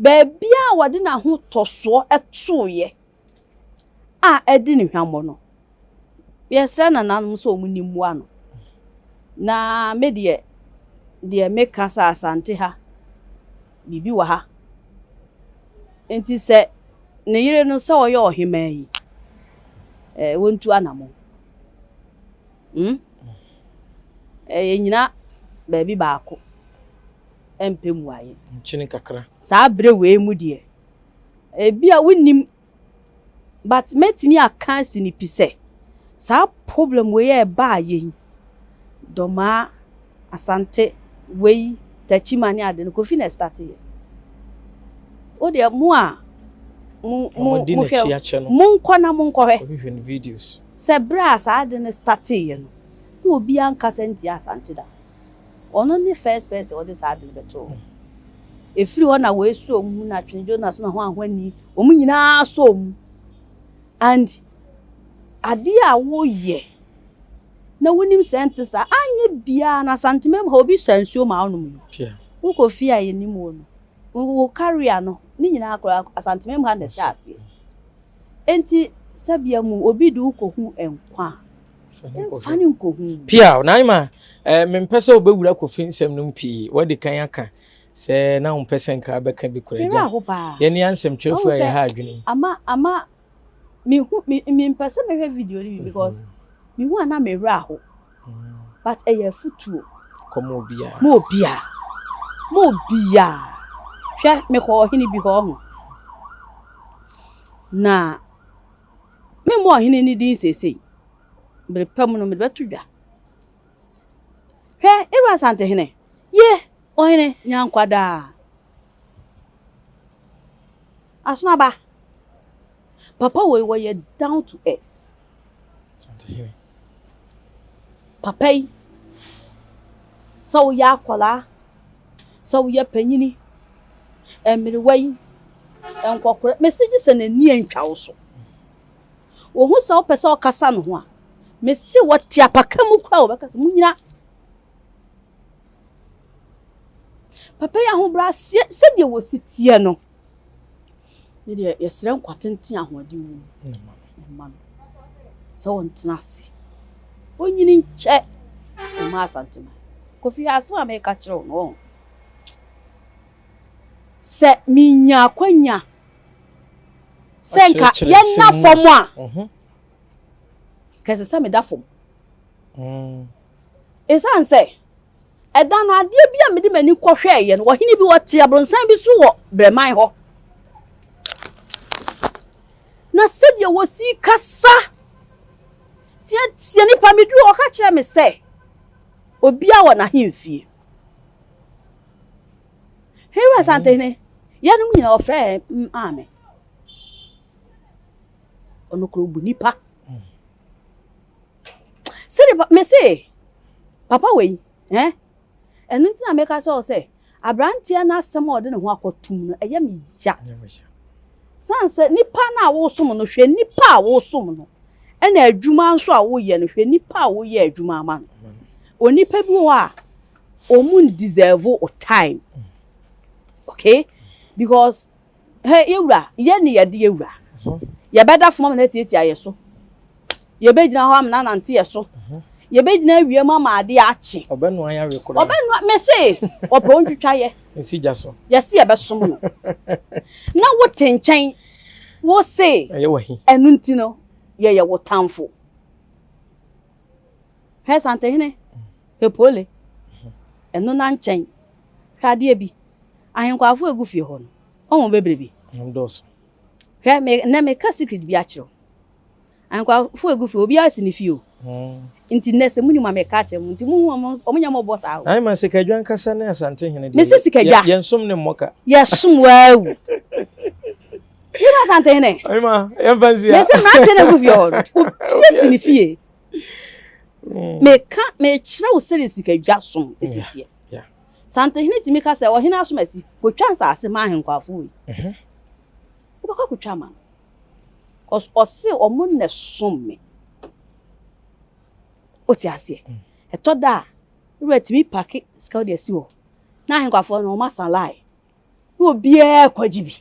baabiara a wɔde n'ahotɔsoɔ toeɛ a adi no hwammɔ no, yɛsrɛ nananom sɛ wɔnni mmoa no. Na me deɛ, deɛ meka sɛ Asante ha, biribi wɔ ha. Nti sɛ ne yere no sɛ ɔyɛ ɔhemaa yi, eh, wɔntu anammɔn. Hmm? Yɛnnyina baabi baako mpɛ mmuaeɛ. Nkyene kakra. Saa berɛ wei mu deɛ, ebia wonnim but mɛtumi aka asi no pi sɛ, saa problem wei a ɛbaa yɛn, Dɔmaa, Asante, wei, Techiman ne ade no, Kofi na ɛstarteeɛ. Wo deɛ mo a mo mo mohwɛ, monkɔ na monkɔhwɛ. Kɔhwehwɛ ne videos. Sɛ berɛ a saa ade no starteeɛ no, na obiara nkasa ntia Asante da. Ɔno ne first person a ɔde saa ade no bɛtoo hɔ. Ɛfiri hɔ na wei sɔɔ mu, na Twene Jonas na hwan hwan ni, wɔn nyinaa sɔɔ mu. And adeɛ a woyɛ na wonim sɛ ɛnte saa, anyɛ biara no Asanteman mu ha obi sa nsuo ma wonom yi. Wokɔ fie a yɛnim wo no, wo career no, ne nyinaa koraa Asanteman mu ha na ɛhyɛ aseɛ. Enti sɛbea mu obi de wo kɔhu nkwa a, mfa no nkɔhu wu. Piaw, Naima, eh, mempɛ sɛ wobɛwura Kofi nsɛm no mu pii. Woadi kan aka sɛ na wompɛ sɛ nka wobɛka bi koraa. Me werɛ aho paa. Yɛne ansɛmtwerɛfoɔ a yɛha adwene yi. Ama, ama, mehu, me, mempɛ sɛ mehwɛ video no bi because mehu a na me werɛ aho. But ɛyɛ afutuo. Kɔ ma obiara. Ma obiara. Ma obiara. Hwɛ, mekɔɔ ɔhene bi hɔ, ɔho. Na memmɔ ɔhene no din seesei. Bere pa mu no, mede bɛto dwa. Hwɛ, Ewura Asantehene, ye, ɔhene, nya nkwa daa. Asono aba. Papa wei wɔyɛ down to earth. Papa yi, sɛ woyɛ akwadaa, sɛ woyɛ panyini, mmerewa yi, nkɔkora, mese gye sɛ n'ani antwa wo so. Wɔhu sɛ wopɛ sɛ ɔkasa ne ho a, mese wɔte apaka mu koraa wɔbɛka sɛ munyina. Papa yi ahobrɛaseɛ sɛdeɛ wɔsi teɛ no, Me deɛ yɛsrɛ nkwa tenten ahoɔden wɔ mu mma no sɛ ɔntena ase ɔnyini nkyɛ mma Asanteman. Kofi hwɛ asɛm a meka kyerɛ wo no ɔho. Sɛ menya akwanya sɛ nka yɛnna fam a kɛsɛ sɛ meda fam. Ɛsiane sɛ Ɛda no, adeɛ bi a mede m'ani kɔhwɛeɛ no, ɔhene bi ɔte abrɔnsan bi so wɔ Brɛman hɔ. Na sɛdeɛ wɔsi kasa teatea nipa, meduru hɔ ɔka kyerɛ me sɛ obiara wɔ n'ahemfie. Hwɛ Asantehene, yɛnom nyinaa ɔfrɛɛ maame. Ɔno koro bu nipa. Sɛdeɛ pa mese papa wei eh ɛno nti na meka kyerɛ wo sɛ aberanteɛ no asɛm a ɔde ne ho akɔtom no ɛyɛ me ya. San sɛ nipa no a wosom no hwɛ nipa a wosom no ɛna adwuma nso a woyɛ no hwɛ nipa a woyɛ adwuma ama no. Onipa bi wɔ hɔ a wɔn deserve o time okay because Hɛ, yɛ wura, yɛ ne yɛde yɛ wura. Yɛbɛda fam ama no atiatia yɛ so. Yɛbɛgyina hɔ ama no anante yɛ so. Yɛbɛgyina awia mu ama adeɛ akye. Ɔbɛnoa yɛ awe koraa. Ɔbɛnoa, mese, ɔpɛ ɔntwitwa yɛ. Nsi gya so. Yɛse yɛbɛsom no. Na wote nkyɛn, wose, Ɛyɛ wahi. Ɛno nti no, yɛyɛ wo tamfo. Hwɛ Santehene, hwɛ Pole, ɛno na nkyɛn. Hwɛ adeɛ bi, ahenkwafo a egu fie hɔ no, wɔn bebrebe. Wɔn dɔɔso. Hwɛ, me, nnɛ meka secret bi akyerɛ wo. Ahenkwafo a egu fie, obiara si ne fie o. Nti nnɛ sɛ munim a meka akyerɛ mo, nti muhu wɔn, wɔn nyɛ mmɔbɔ saa o. Ayi ma Sikadwa ankasa ne Asantehene deɛ. Mese Sikadwa. Yɛnsom ne mmɔ ka. Yɛsom waawu. Yɛn Asantehene. Ayi ma, yɛmfa nsi ha. Mese mmeranteɛ na egu fie hɔ no, obiara si ne fie. Meka, mekyerɛ wo sɛdeɛ Sikadwa som si teɛ. Santehene tumi ka sɛ, Ɔhene Asomasi, kɔtwa nsase ma ahenkwafo wei. Wobɛkɔ akɔtwa ama no. Cause ɔse ɔmo na ɛsom me. Wote aseɛ? Ɛtɔ da a, wura tumi pake sika wode asi hɔ. Na ahenkwafoɔ no, ɔmo asa line. Na obiara kɔgye bi.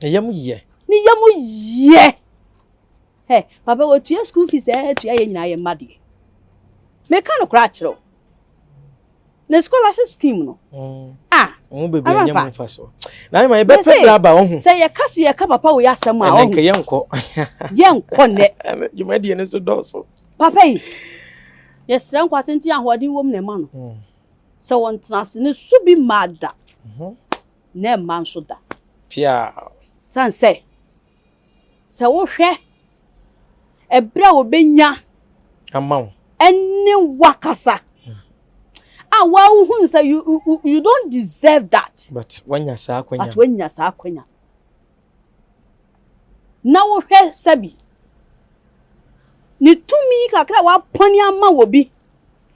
Ne yam yɛ. Ne yam yɛ. Hɛ, papa wɔtua school fees ɛɛ tua yɛ nyinaa yɛ mma deɛ. Meka no koraa kyerɛ wo. Ne scholarship scheme no. Mm. Ah. Wɔn bebree anya mu nfa so. Na ayima yɛbɛpɛ bere aba ɔho. Sɛ yɛka se yɛka papa wei asɛm a ɔho. Ɛnɛ nka yɛnkɔ. Yɛnkɔ nnɛ. Dwumadie no so dɔɔso. Papa yi, yɛsrɛ nkwa tenten ahoɔden wom na ɛma no. Sɛ wɔntena ase ne so bi mmaa da. Na ɛmma nso da. Pia. San sɛ. Sɛ wohwɛ ɛberɛ a wɔbɛnya ama wo ɛne wakasa a wohunu sɛ you, you, you don't deserve that. But wanya saa akwanya. But wanya saa akwanya. Na wohwɛ sɛbi ne tumi kakra a wapɔne ama wɔ bi.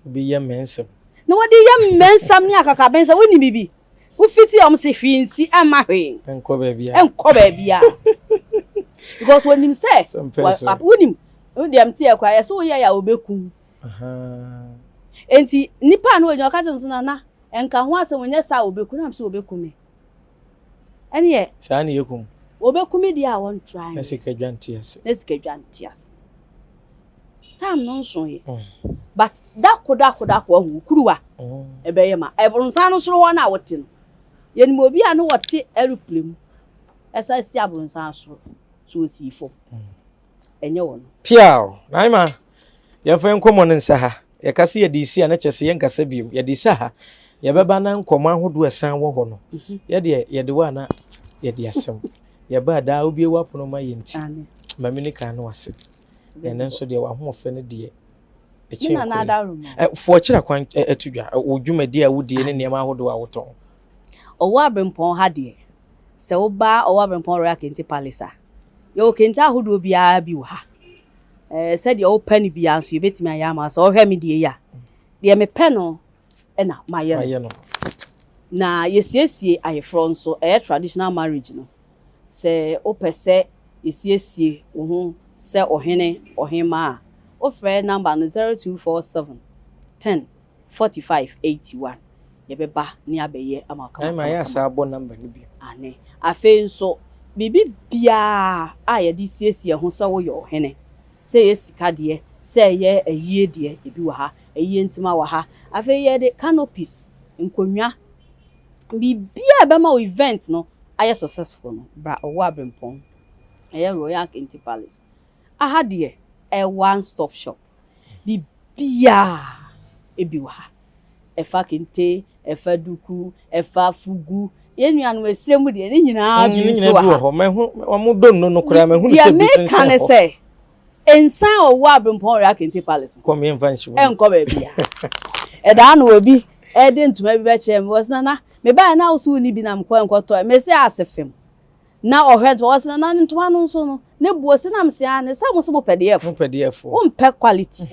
Obi yɛ mmɛnsɛm. Na wɔde yɛ mmɛnsɛm ne akakabensɛm wonim biribi. Wofiti a wɔn se hwee nsi ɛmma hwee. Ɛnkɔ baabi a. Ɛnkɔ baabi a. Because wɔnim sɛ. Wonim deɛ mte yɛ koraa yɛsɛ woyɛ yɛ a wɔbɛkum. Enti nipa a na wɔgyina ɔka kyerɛ me sɛ nana ɛnka ho asɛm onyɛ saa a wɔbɛku na mesɛ wɔbɛku me. Ɛneɛ. Saa na yɛkum. Wɔbɛku me deɛ a wɔntra. Na sikadwa nte ase. Na sikadwa nte ase. Time no nso yɛ. But dako dako dako ahu kuruwa. Ɛbɛyɛ ma. Ɛbronsan no soro hɔ na wote no. Yɛnim obi a na wɔte aeroplane mu. Ɛsa si abronsan soro. So osii fam. Ɛnyɛ wɔ no. Piaw! Naima, yɛmfa yɛn nkɔmmɔ no nsa ha. Yɛka sɛ yɛde resi a, na kyerɛ sɛ yɛnkasa bio. Yɛde resa ha. Yɛbɛba na nkɔmmɔ ahodoɔ a ɛsan wɔ hɔ no, yɛdeɛ yɛde wɔ a na yɛde asɛm. Yɛba a daa wobue w'apono ma yɛn nti, ma me nika no ase. Ɛno nso deɛ w'ahoɔfɛ no deɛ ɛkyɛn kure. Fo ɔkyerɛ kwan ɛto dwa, wo dwumadie a wodie ne nneɛma ahodoɔ a wotɔn. Ɔwɔ Abrempɔn ha deɛ, sɛ woba Ɔwɔ Abrempɔn Royal Kente Palace a, yɛwɔ kente ahodoɔ biara bi wɔ ha. Ɛɛ sɛdeɛ wopɛ no biara nso yɛbɛtumi ayɛ ama wo. Sɛ wohwɛ me deɛ yi a, deɛ mepɛ no na mayɛ no. Na yɛsiesie ayeforɔ nso, ɛyɛ traditional marriage no. Sɛ wopɛ sɛ yɛsiesie wo ho sɛ ɔhene, ɔhemmaa a, wofrɛ number no 0247 10 45 81. Yɛbɛba ne abɛyɛ ama wo Ɛma yɛ asaa bɔ number no bio. Aane. Afei nso, biribi biara a yɛde siesie ho sɛ woyɛ ɔhene, sɛ ɛyɛ sika deɛ, sɛ ɛyɛ ayie deɛ, ebi wɔ ha. Ayie ntoma wɔ ha. Afei yɛde canopies, nkonnwa, biribiara a ɛbɛma wo event no ayɛ successful no, bra Ɔwɔ Abrempɔn. Ɛyɛ Royal Kente Palace. Aha deɛ, ɛyɛ one stop shop. Biribiara bi wɔ ha. Ɛfa kente, ɛfa duku, ɛfa fugu. Yɛn nuanom esire mu deɛ, ne nyinaa bi nso wɔ ha. Mahu, wɔn donno no koraa, mahu no Deɛ sɛ bi meka sensɛn ne hɔ. sɛ, nsan a ɔwɔ Abrempɔn Royal Kente Palace no, Kɔm yɛmfa nhyɛ mu. ɛnkɔ baabiara. Ɛdaa no obi ɛde ntoma bi bɛkyerɛ me, wɔse nana, mebaeɛ na wo so wonni bi na mekɔ nkɔtɔɛ. Mese ase fem. Na ɔhwɛ ntoma, ɔse nana ntoma no nso no, ne boɔ si na mese aane, sɛ mo se mopɛ deɛ ɛfo. Mopɛ deɛ ɛfo. Wompɛ quality.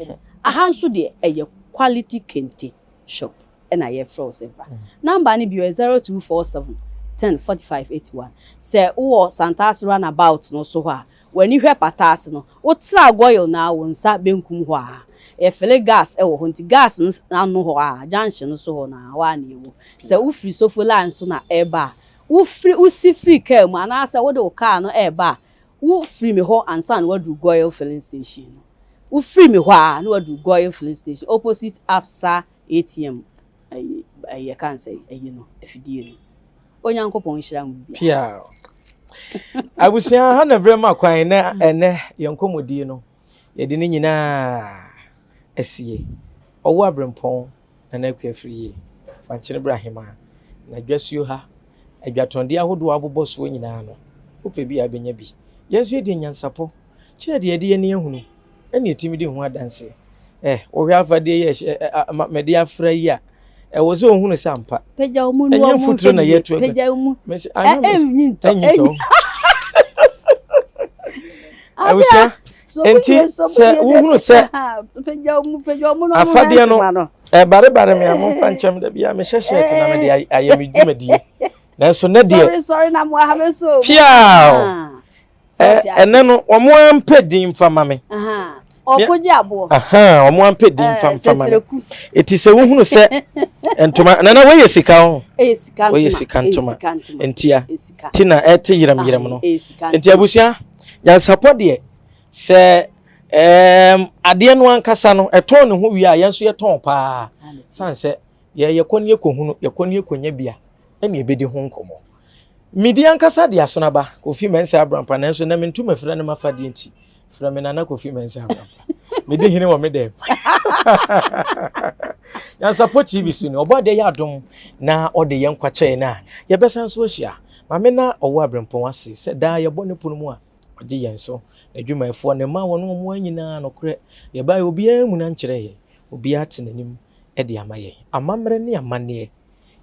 Aha nso deɛ ɛyɛ quality kente shop ɛna yɛfrɛ wo sɛ bra. Number no bio yɛ 0247 10 45 81. Sɛ wowɔ Santase run about no so hɔ a, w'ani hwɛ pata ase no, wotra Goil no ara wo nsa benkum hɔ a, yɛfele gas wɔ hɔ nti gas no ano hɔ a, junction no so hɔ no ara, hɔ ara na yɛwɔ. Sɛ wofiri Sofo line so na ɛreba a, wofiri wosi firi kaa mu anaasɛ wode wo kaa no reba a, wofiri me hɔ ansa na woaduru Goil filling station no. Wofiri me hɔ a na woaduru Goil filling station opposite Absa ATM ayi ayi yɛka no sɛ ayi no afidie no. Onyankopɔn nhyira mo biara. Piaw. Abusua ha na berɛ ma kwan na ɛnɛ yɛn nkɔmmɔdie no yɛde ne nyinaa asie. Ɔwɔ aberempɔn Nana Akua Afriyie, Fankyene Bra Hemaa, na dwasuo ha, adwatɔndeɛ ahodoɔ a abobɔ soɔ nyinaa no, wopɛ bi a wobɛnya bi. Yɛn nso yɛde nyansapɔ kyerɛ deɛ yɛde yɛn ani ahunu ɛna yɛtumi di ho adanseɛ. Eh, wohwɛ afadeɛ yi a ɛhyɛ ɛ a ma mede afra yi a, ɛwɔ sɛ ohunu sɛ ampa. Pagya wo mu na Ɛnyɛ wɔn mfuturo nhwɛ na yie. yɛatu agu. Pagya wo mu. Mese, Ɛ anyɛ mese, ɛnyi ntɔ. ɛnyi Ɛnyi. tɔ. Abusua, So mu enti yie, so mu sɛ yie dɛ. wohunu sɛ Pagya wo mu, pagya wo mu na wɔn nhwɛ afadeɛ no ntoma no. ɛbarebare me a momfa nkyɛm da biara mehyɛ shirt na mede ay- ayɛ me dwumadie. Nanso nɛ deɛ Sɔre sɔre na mo aha me so. piaw Ah. Sɛ ɔte ase. ɛnɛ no wɔn ampɛ din mfa ma me. Ɔkogye aboɔ. Wɔn ampɛ din mfa mfa ma me. Eti sɛ wohunu sɛ ntoma nana wɔyɛ sika ho. Wɔyɛ sika ntoma. Ntia ti na ɛte yerɛm yerɛm no. Nti abusua nyansapɔ deɛ sɛ ɛɛm adeɛ no ankasa no ɛtɔn ne ho wie a yɛn nso yɛtɔn paa. San sɛ yɛ yɛkɔ ne yɛkɔhunu yɛkɔ ne yɛkɔnya bia ɛne yɛbɛdi ho nkɔmmɔ. Medi ankasa de asono aba Kofi Mensah Abrampa nanso na mentu mafira ne m'afadeɛ nti frɛ me Nana Kofi Mensah Abrampa. Medi hene wɔ me dɛm. Nyansapɔ TV so ni ɔbɔ adeɛ yɛ adom na ɔde yɛn nkwa kyɛe no a yɛbɛsan so ahyia. Maame na ɔwɔ abrempɔn ase sɛ daa yɛbɔ ne pono mu a ɔgye yɛn so. N'adwumayɛfoɔ ne mma wɔne wɔn nyinaa nokorɛ yɛbaeɛ obiara mmuna nkyerɛ yɛn. Obiara te n'anim de ama yɛn. Amammerɛ ne amanneɛ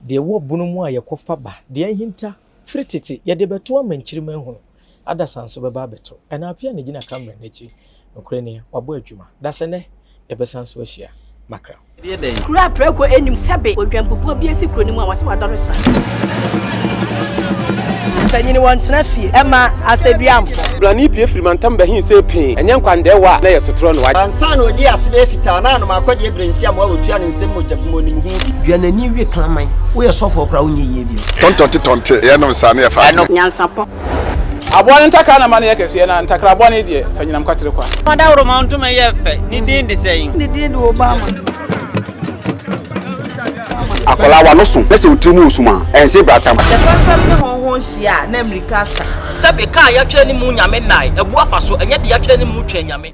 Deɛ ɛwɔ bunu mu a yɛkɔfa ba, deɛ ahinta firi tete, yɛde bɛto ama nkyirimma ahunu. Adasa nso bɛba abɛto. Ɛna Appiah na ɛgyina camera no akyi. Nokorɛ nie, wabɔ adwuma. Dasɛnɛ, yɛbɛsan nso ahyia. Makra. Kuro a prako nnim sɛbe odwanbubuo bi asi kuro no mu a wɔse wadɔre sra. Mpanyin wɔntena fie mma asɛduamfo. Blani pue firi mantam bɛhee see pee, ɛnyɛ nkwandɛɛwa a na ɛyɛ sotorɔ no. Ansa na odii ase bɛyɛ fitaa na anom akɔdeɛ berɛ nsi amoa wɔtua ne nsam mogya bi mu onim ho bi. Dua n'ani we kraman. Woyɛ sɔfoɔ koraa wonyɛ yie bio. Tɔntɔnte tɔnte yɛnom saa ne yɛfa adwene. Nyansapɔ. Aboa no ntakra na ma no yɛ kɛseɛ, na ntakra bɔne deɛ, fa nyinam kwatere kwa. Ɔdawuroma ntoma yɛ fɛ, ne din de sɛn? Ne din de Obama. Akwadaa w'ano so na sɛ wo tiri mu wɔ sum a, ɛnse bratam. Sɛ fɛmfɛm ne hɔnhɔn hyia a, na mmirika asa. Sɛbe, ka a yɛatwerɛ ne mu Nyame nnae, abu afa so, ɛnyɛ deɛ yɛatwerɛ ne mu Twɛn Nyame.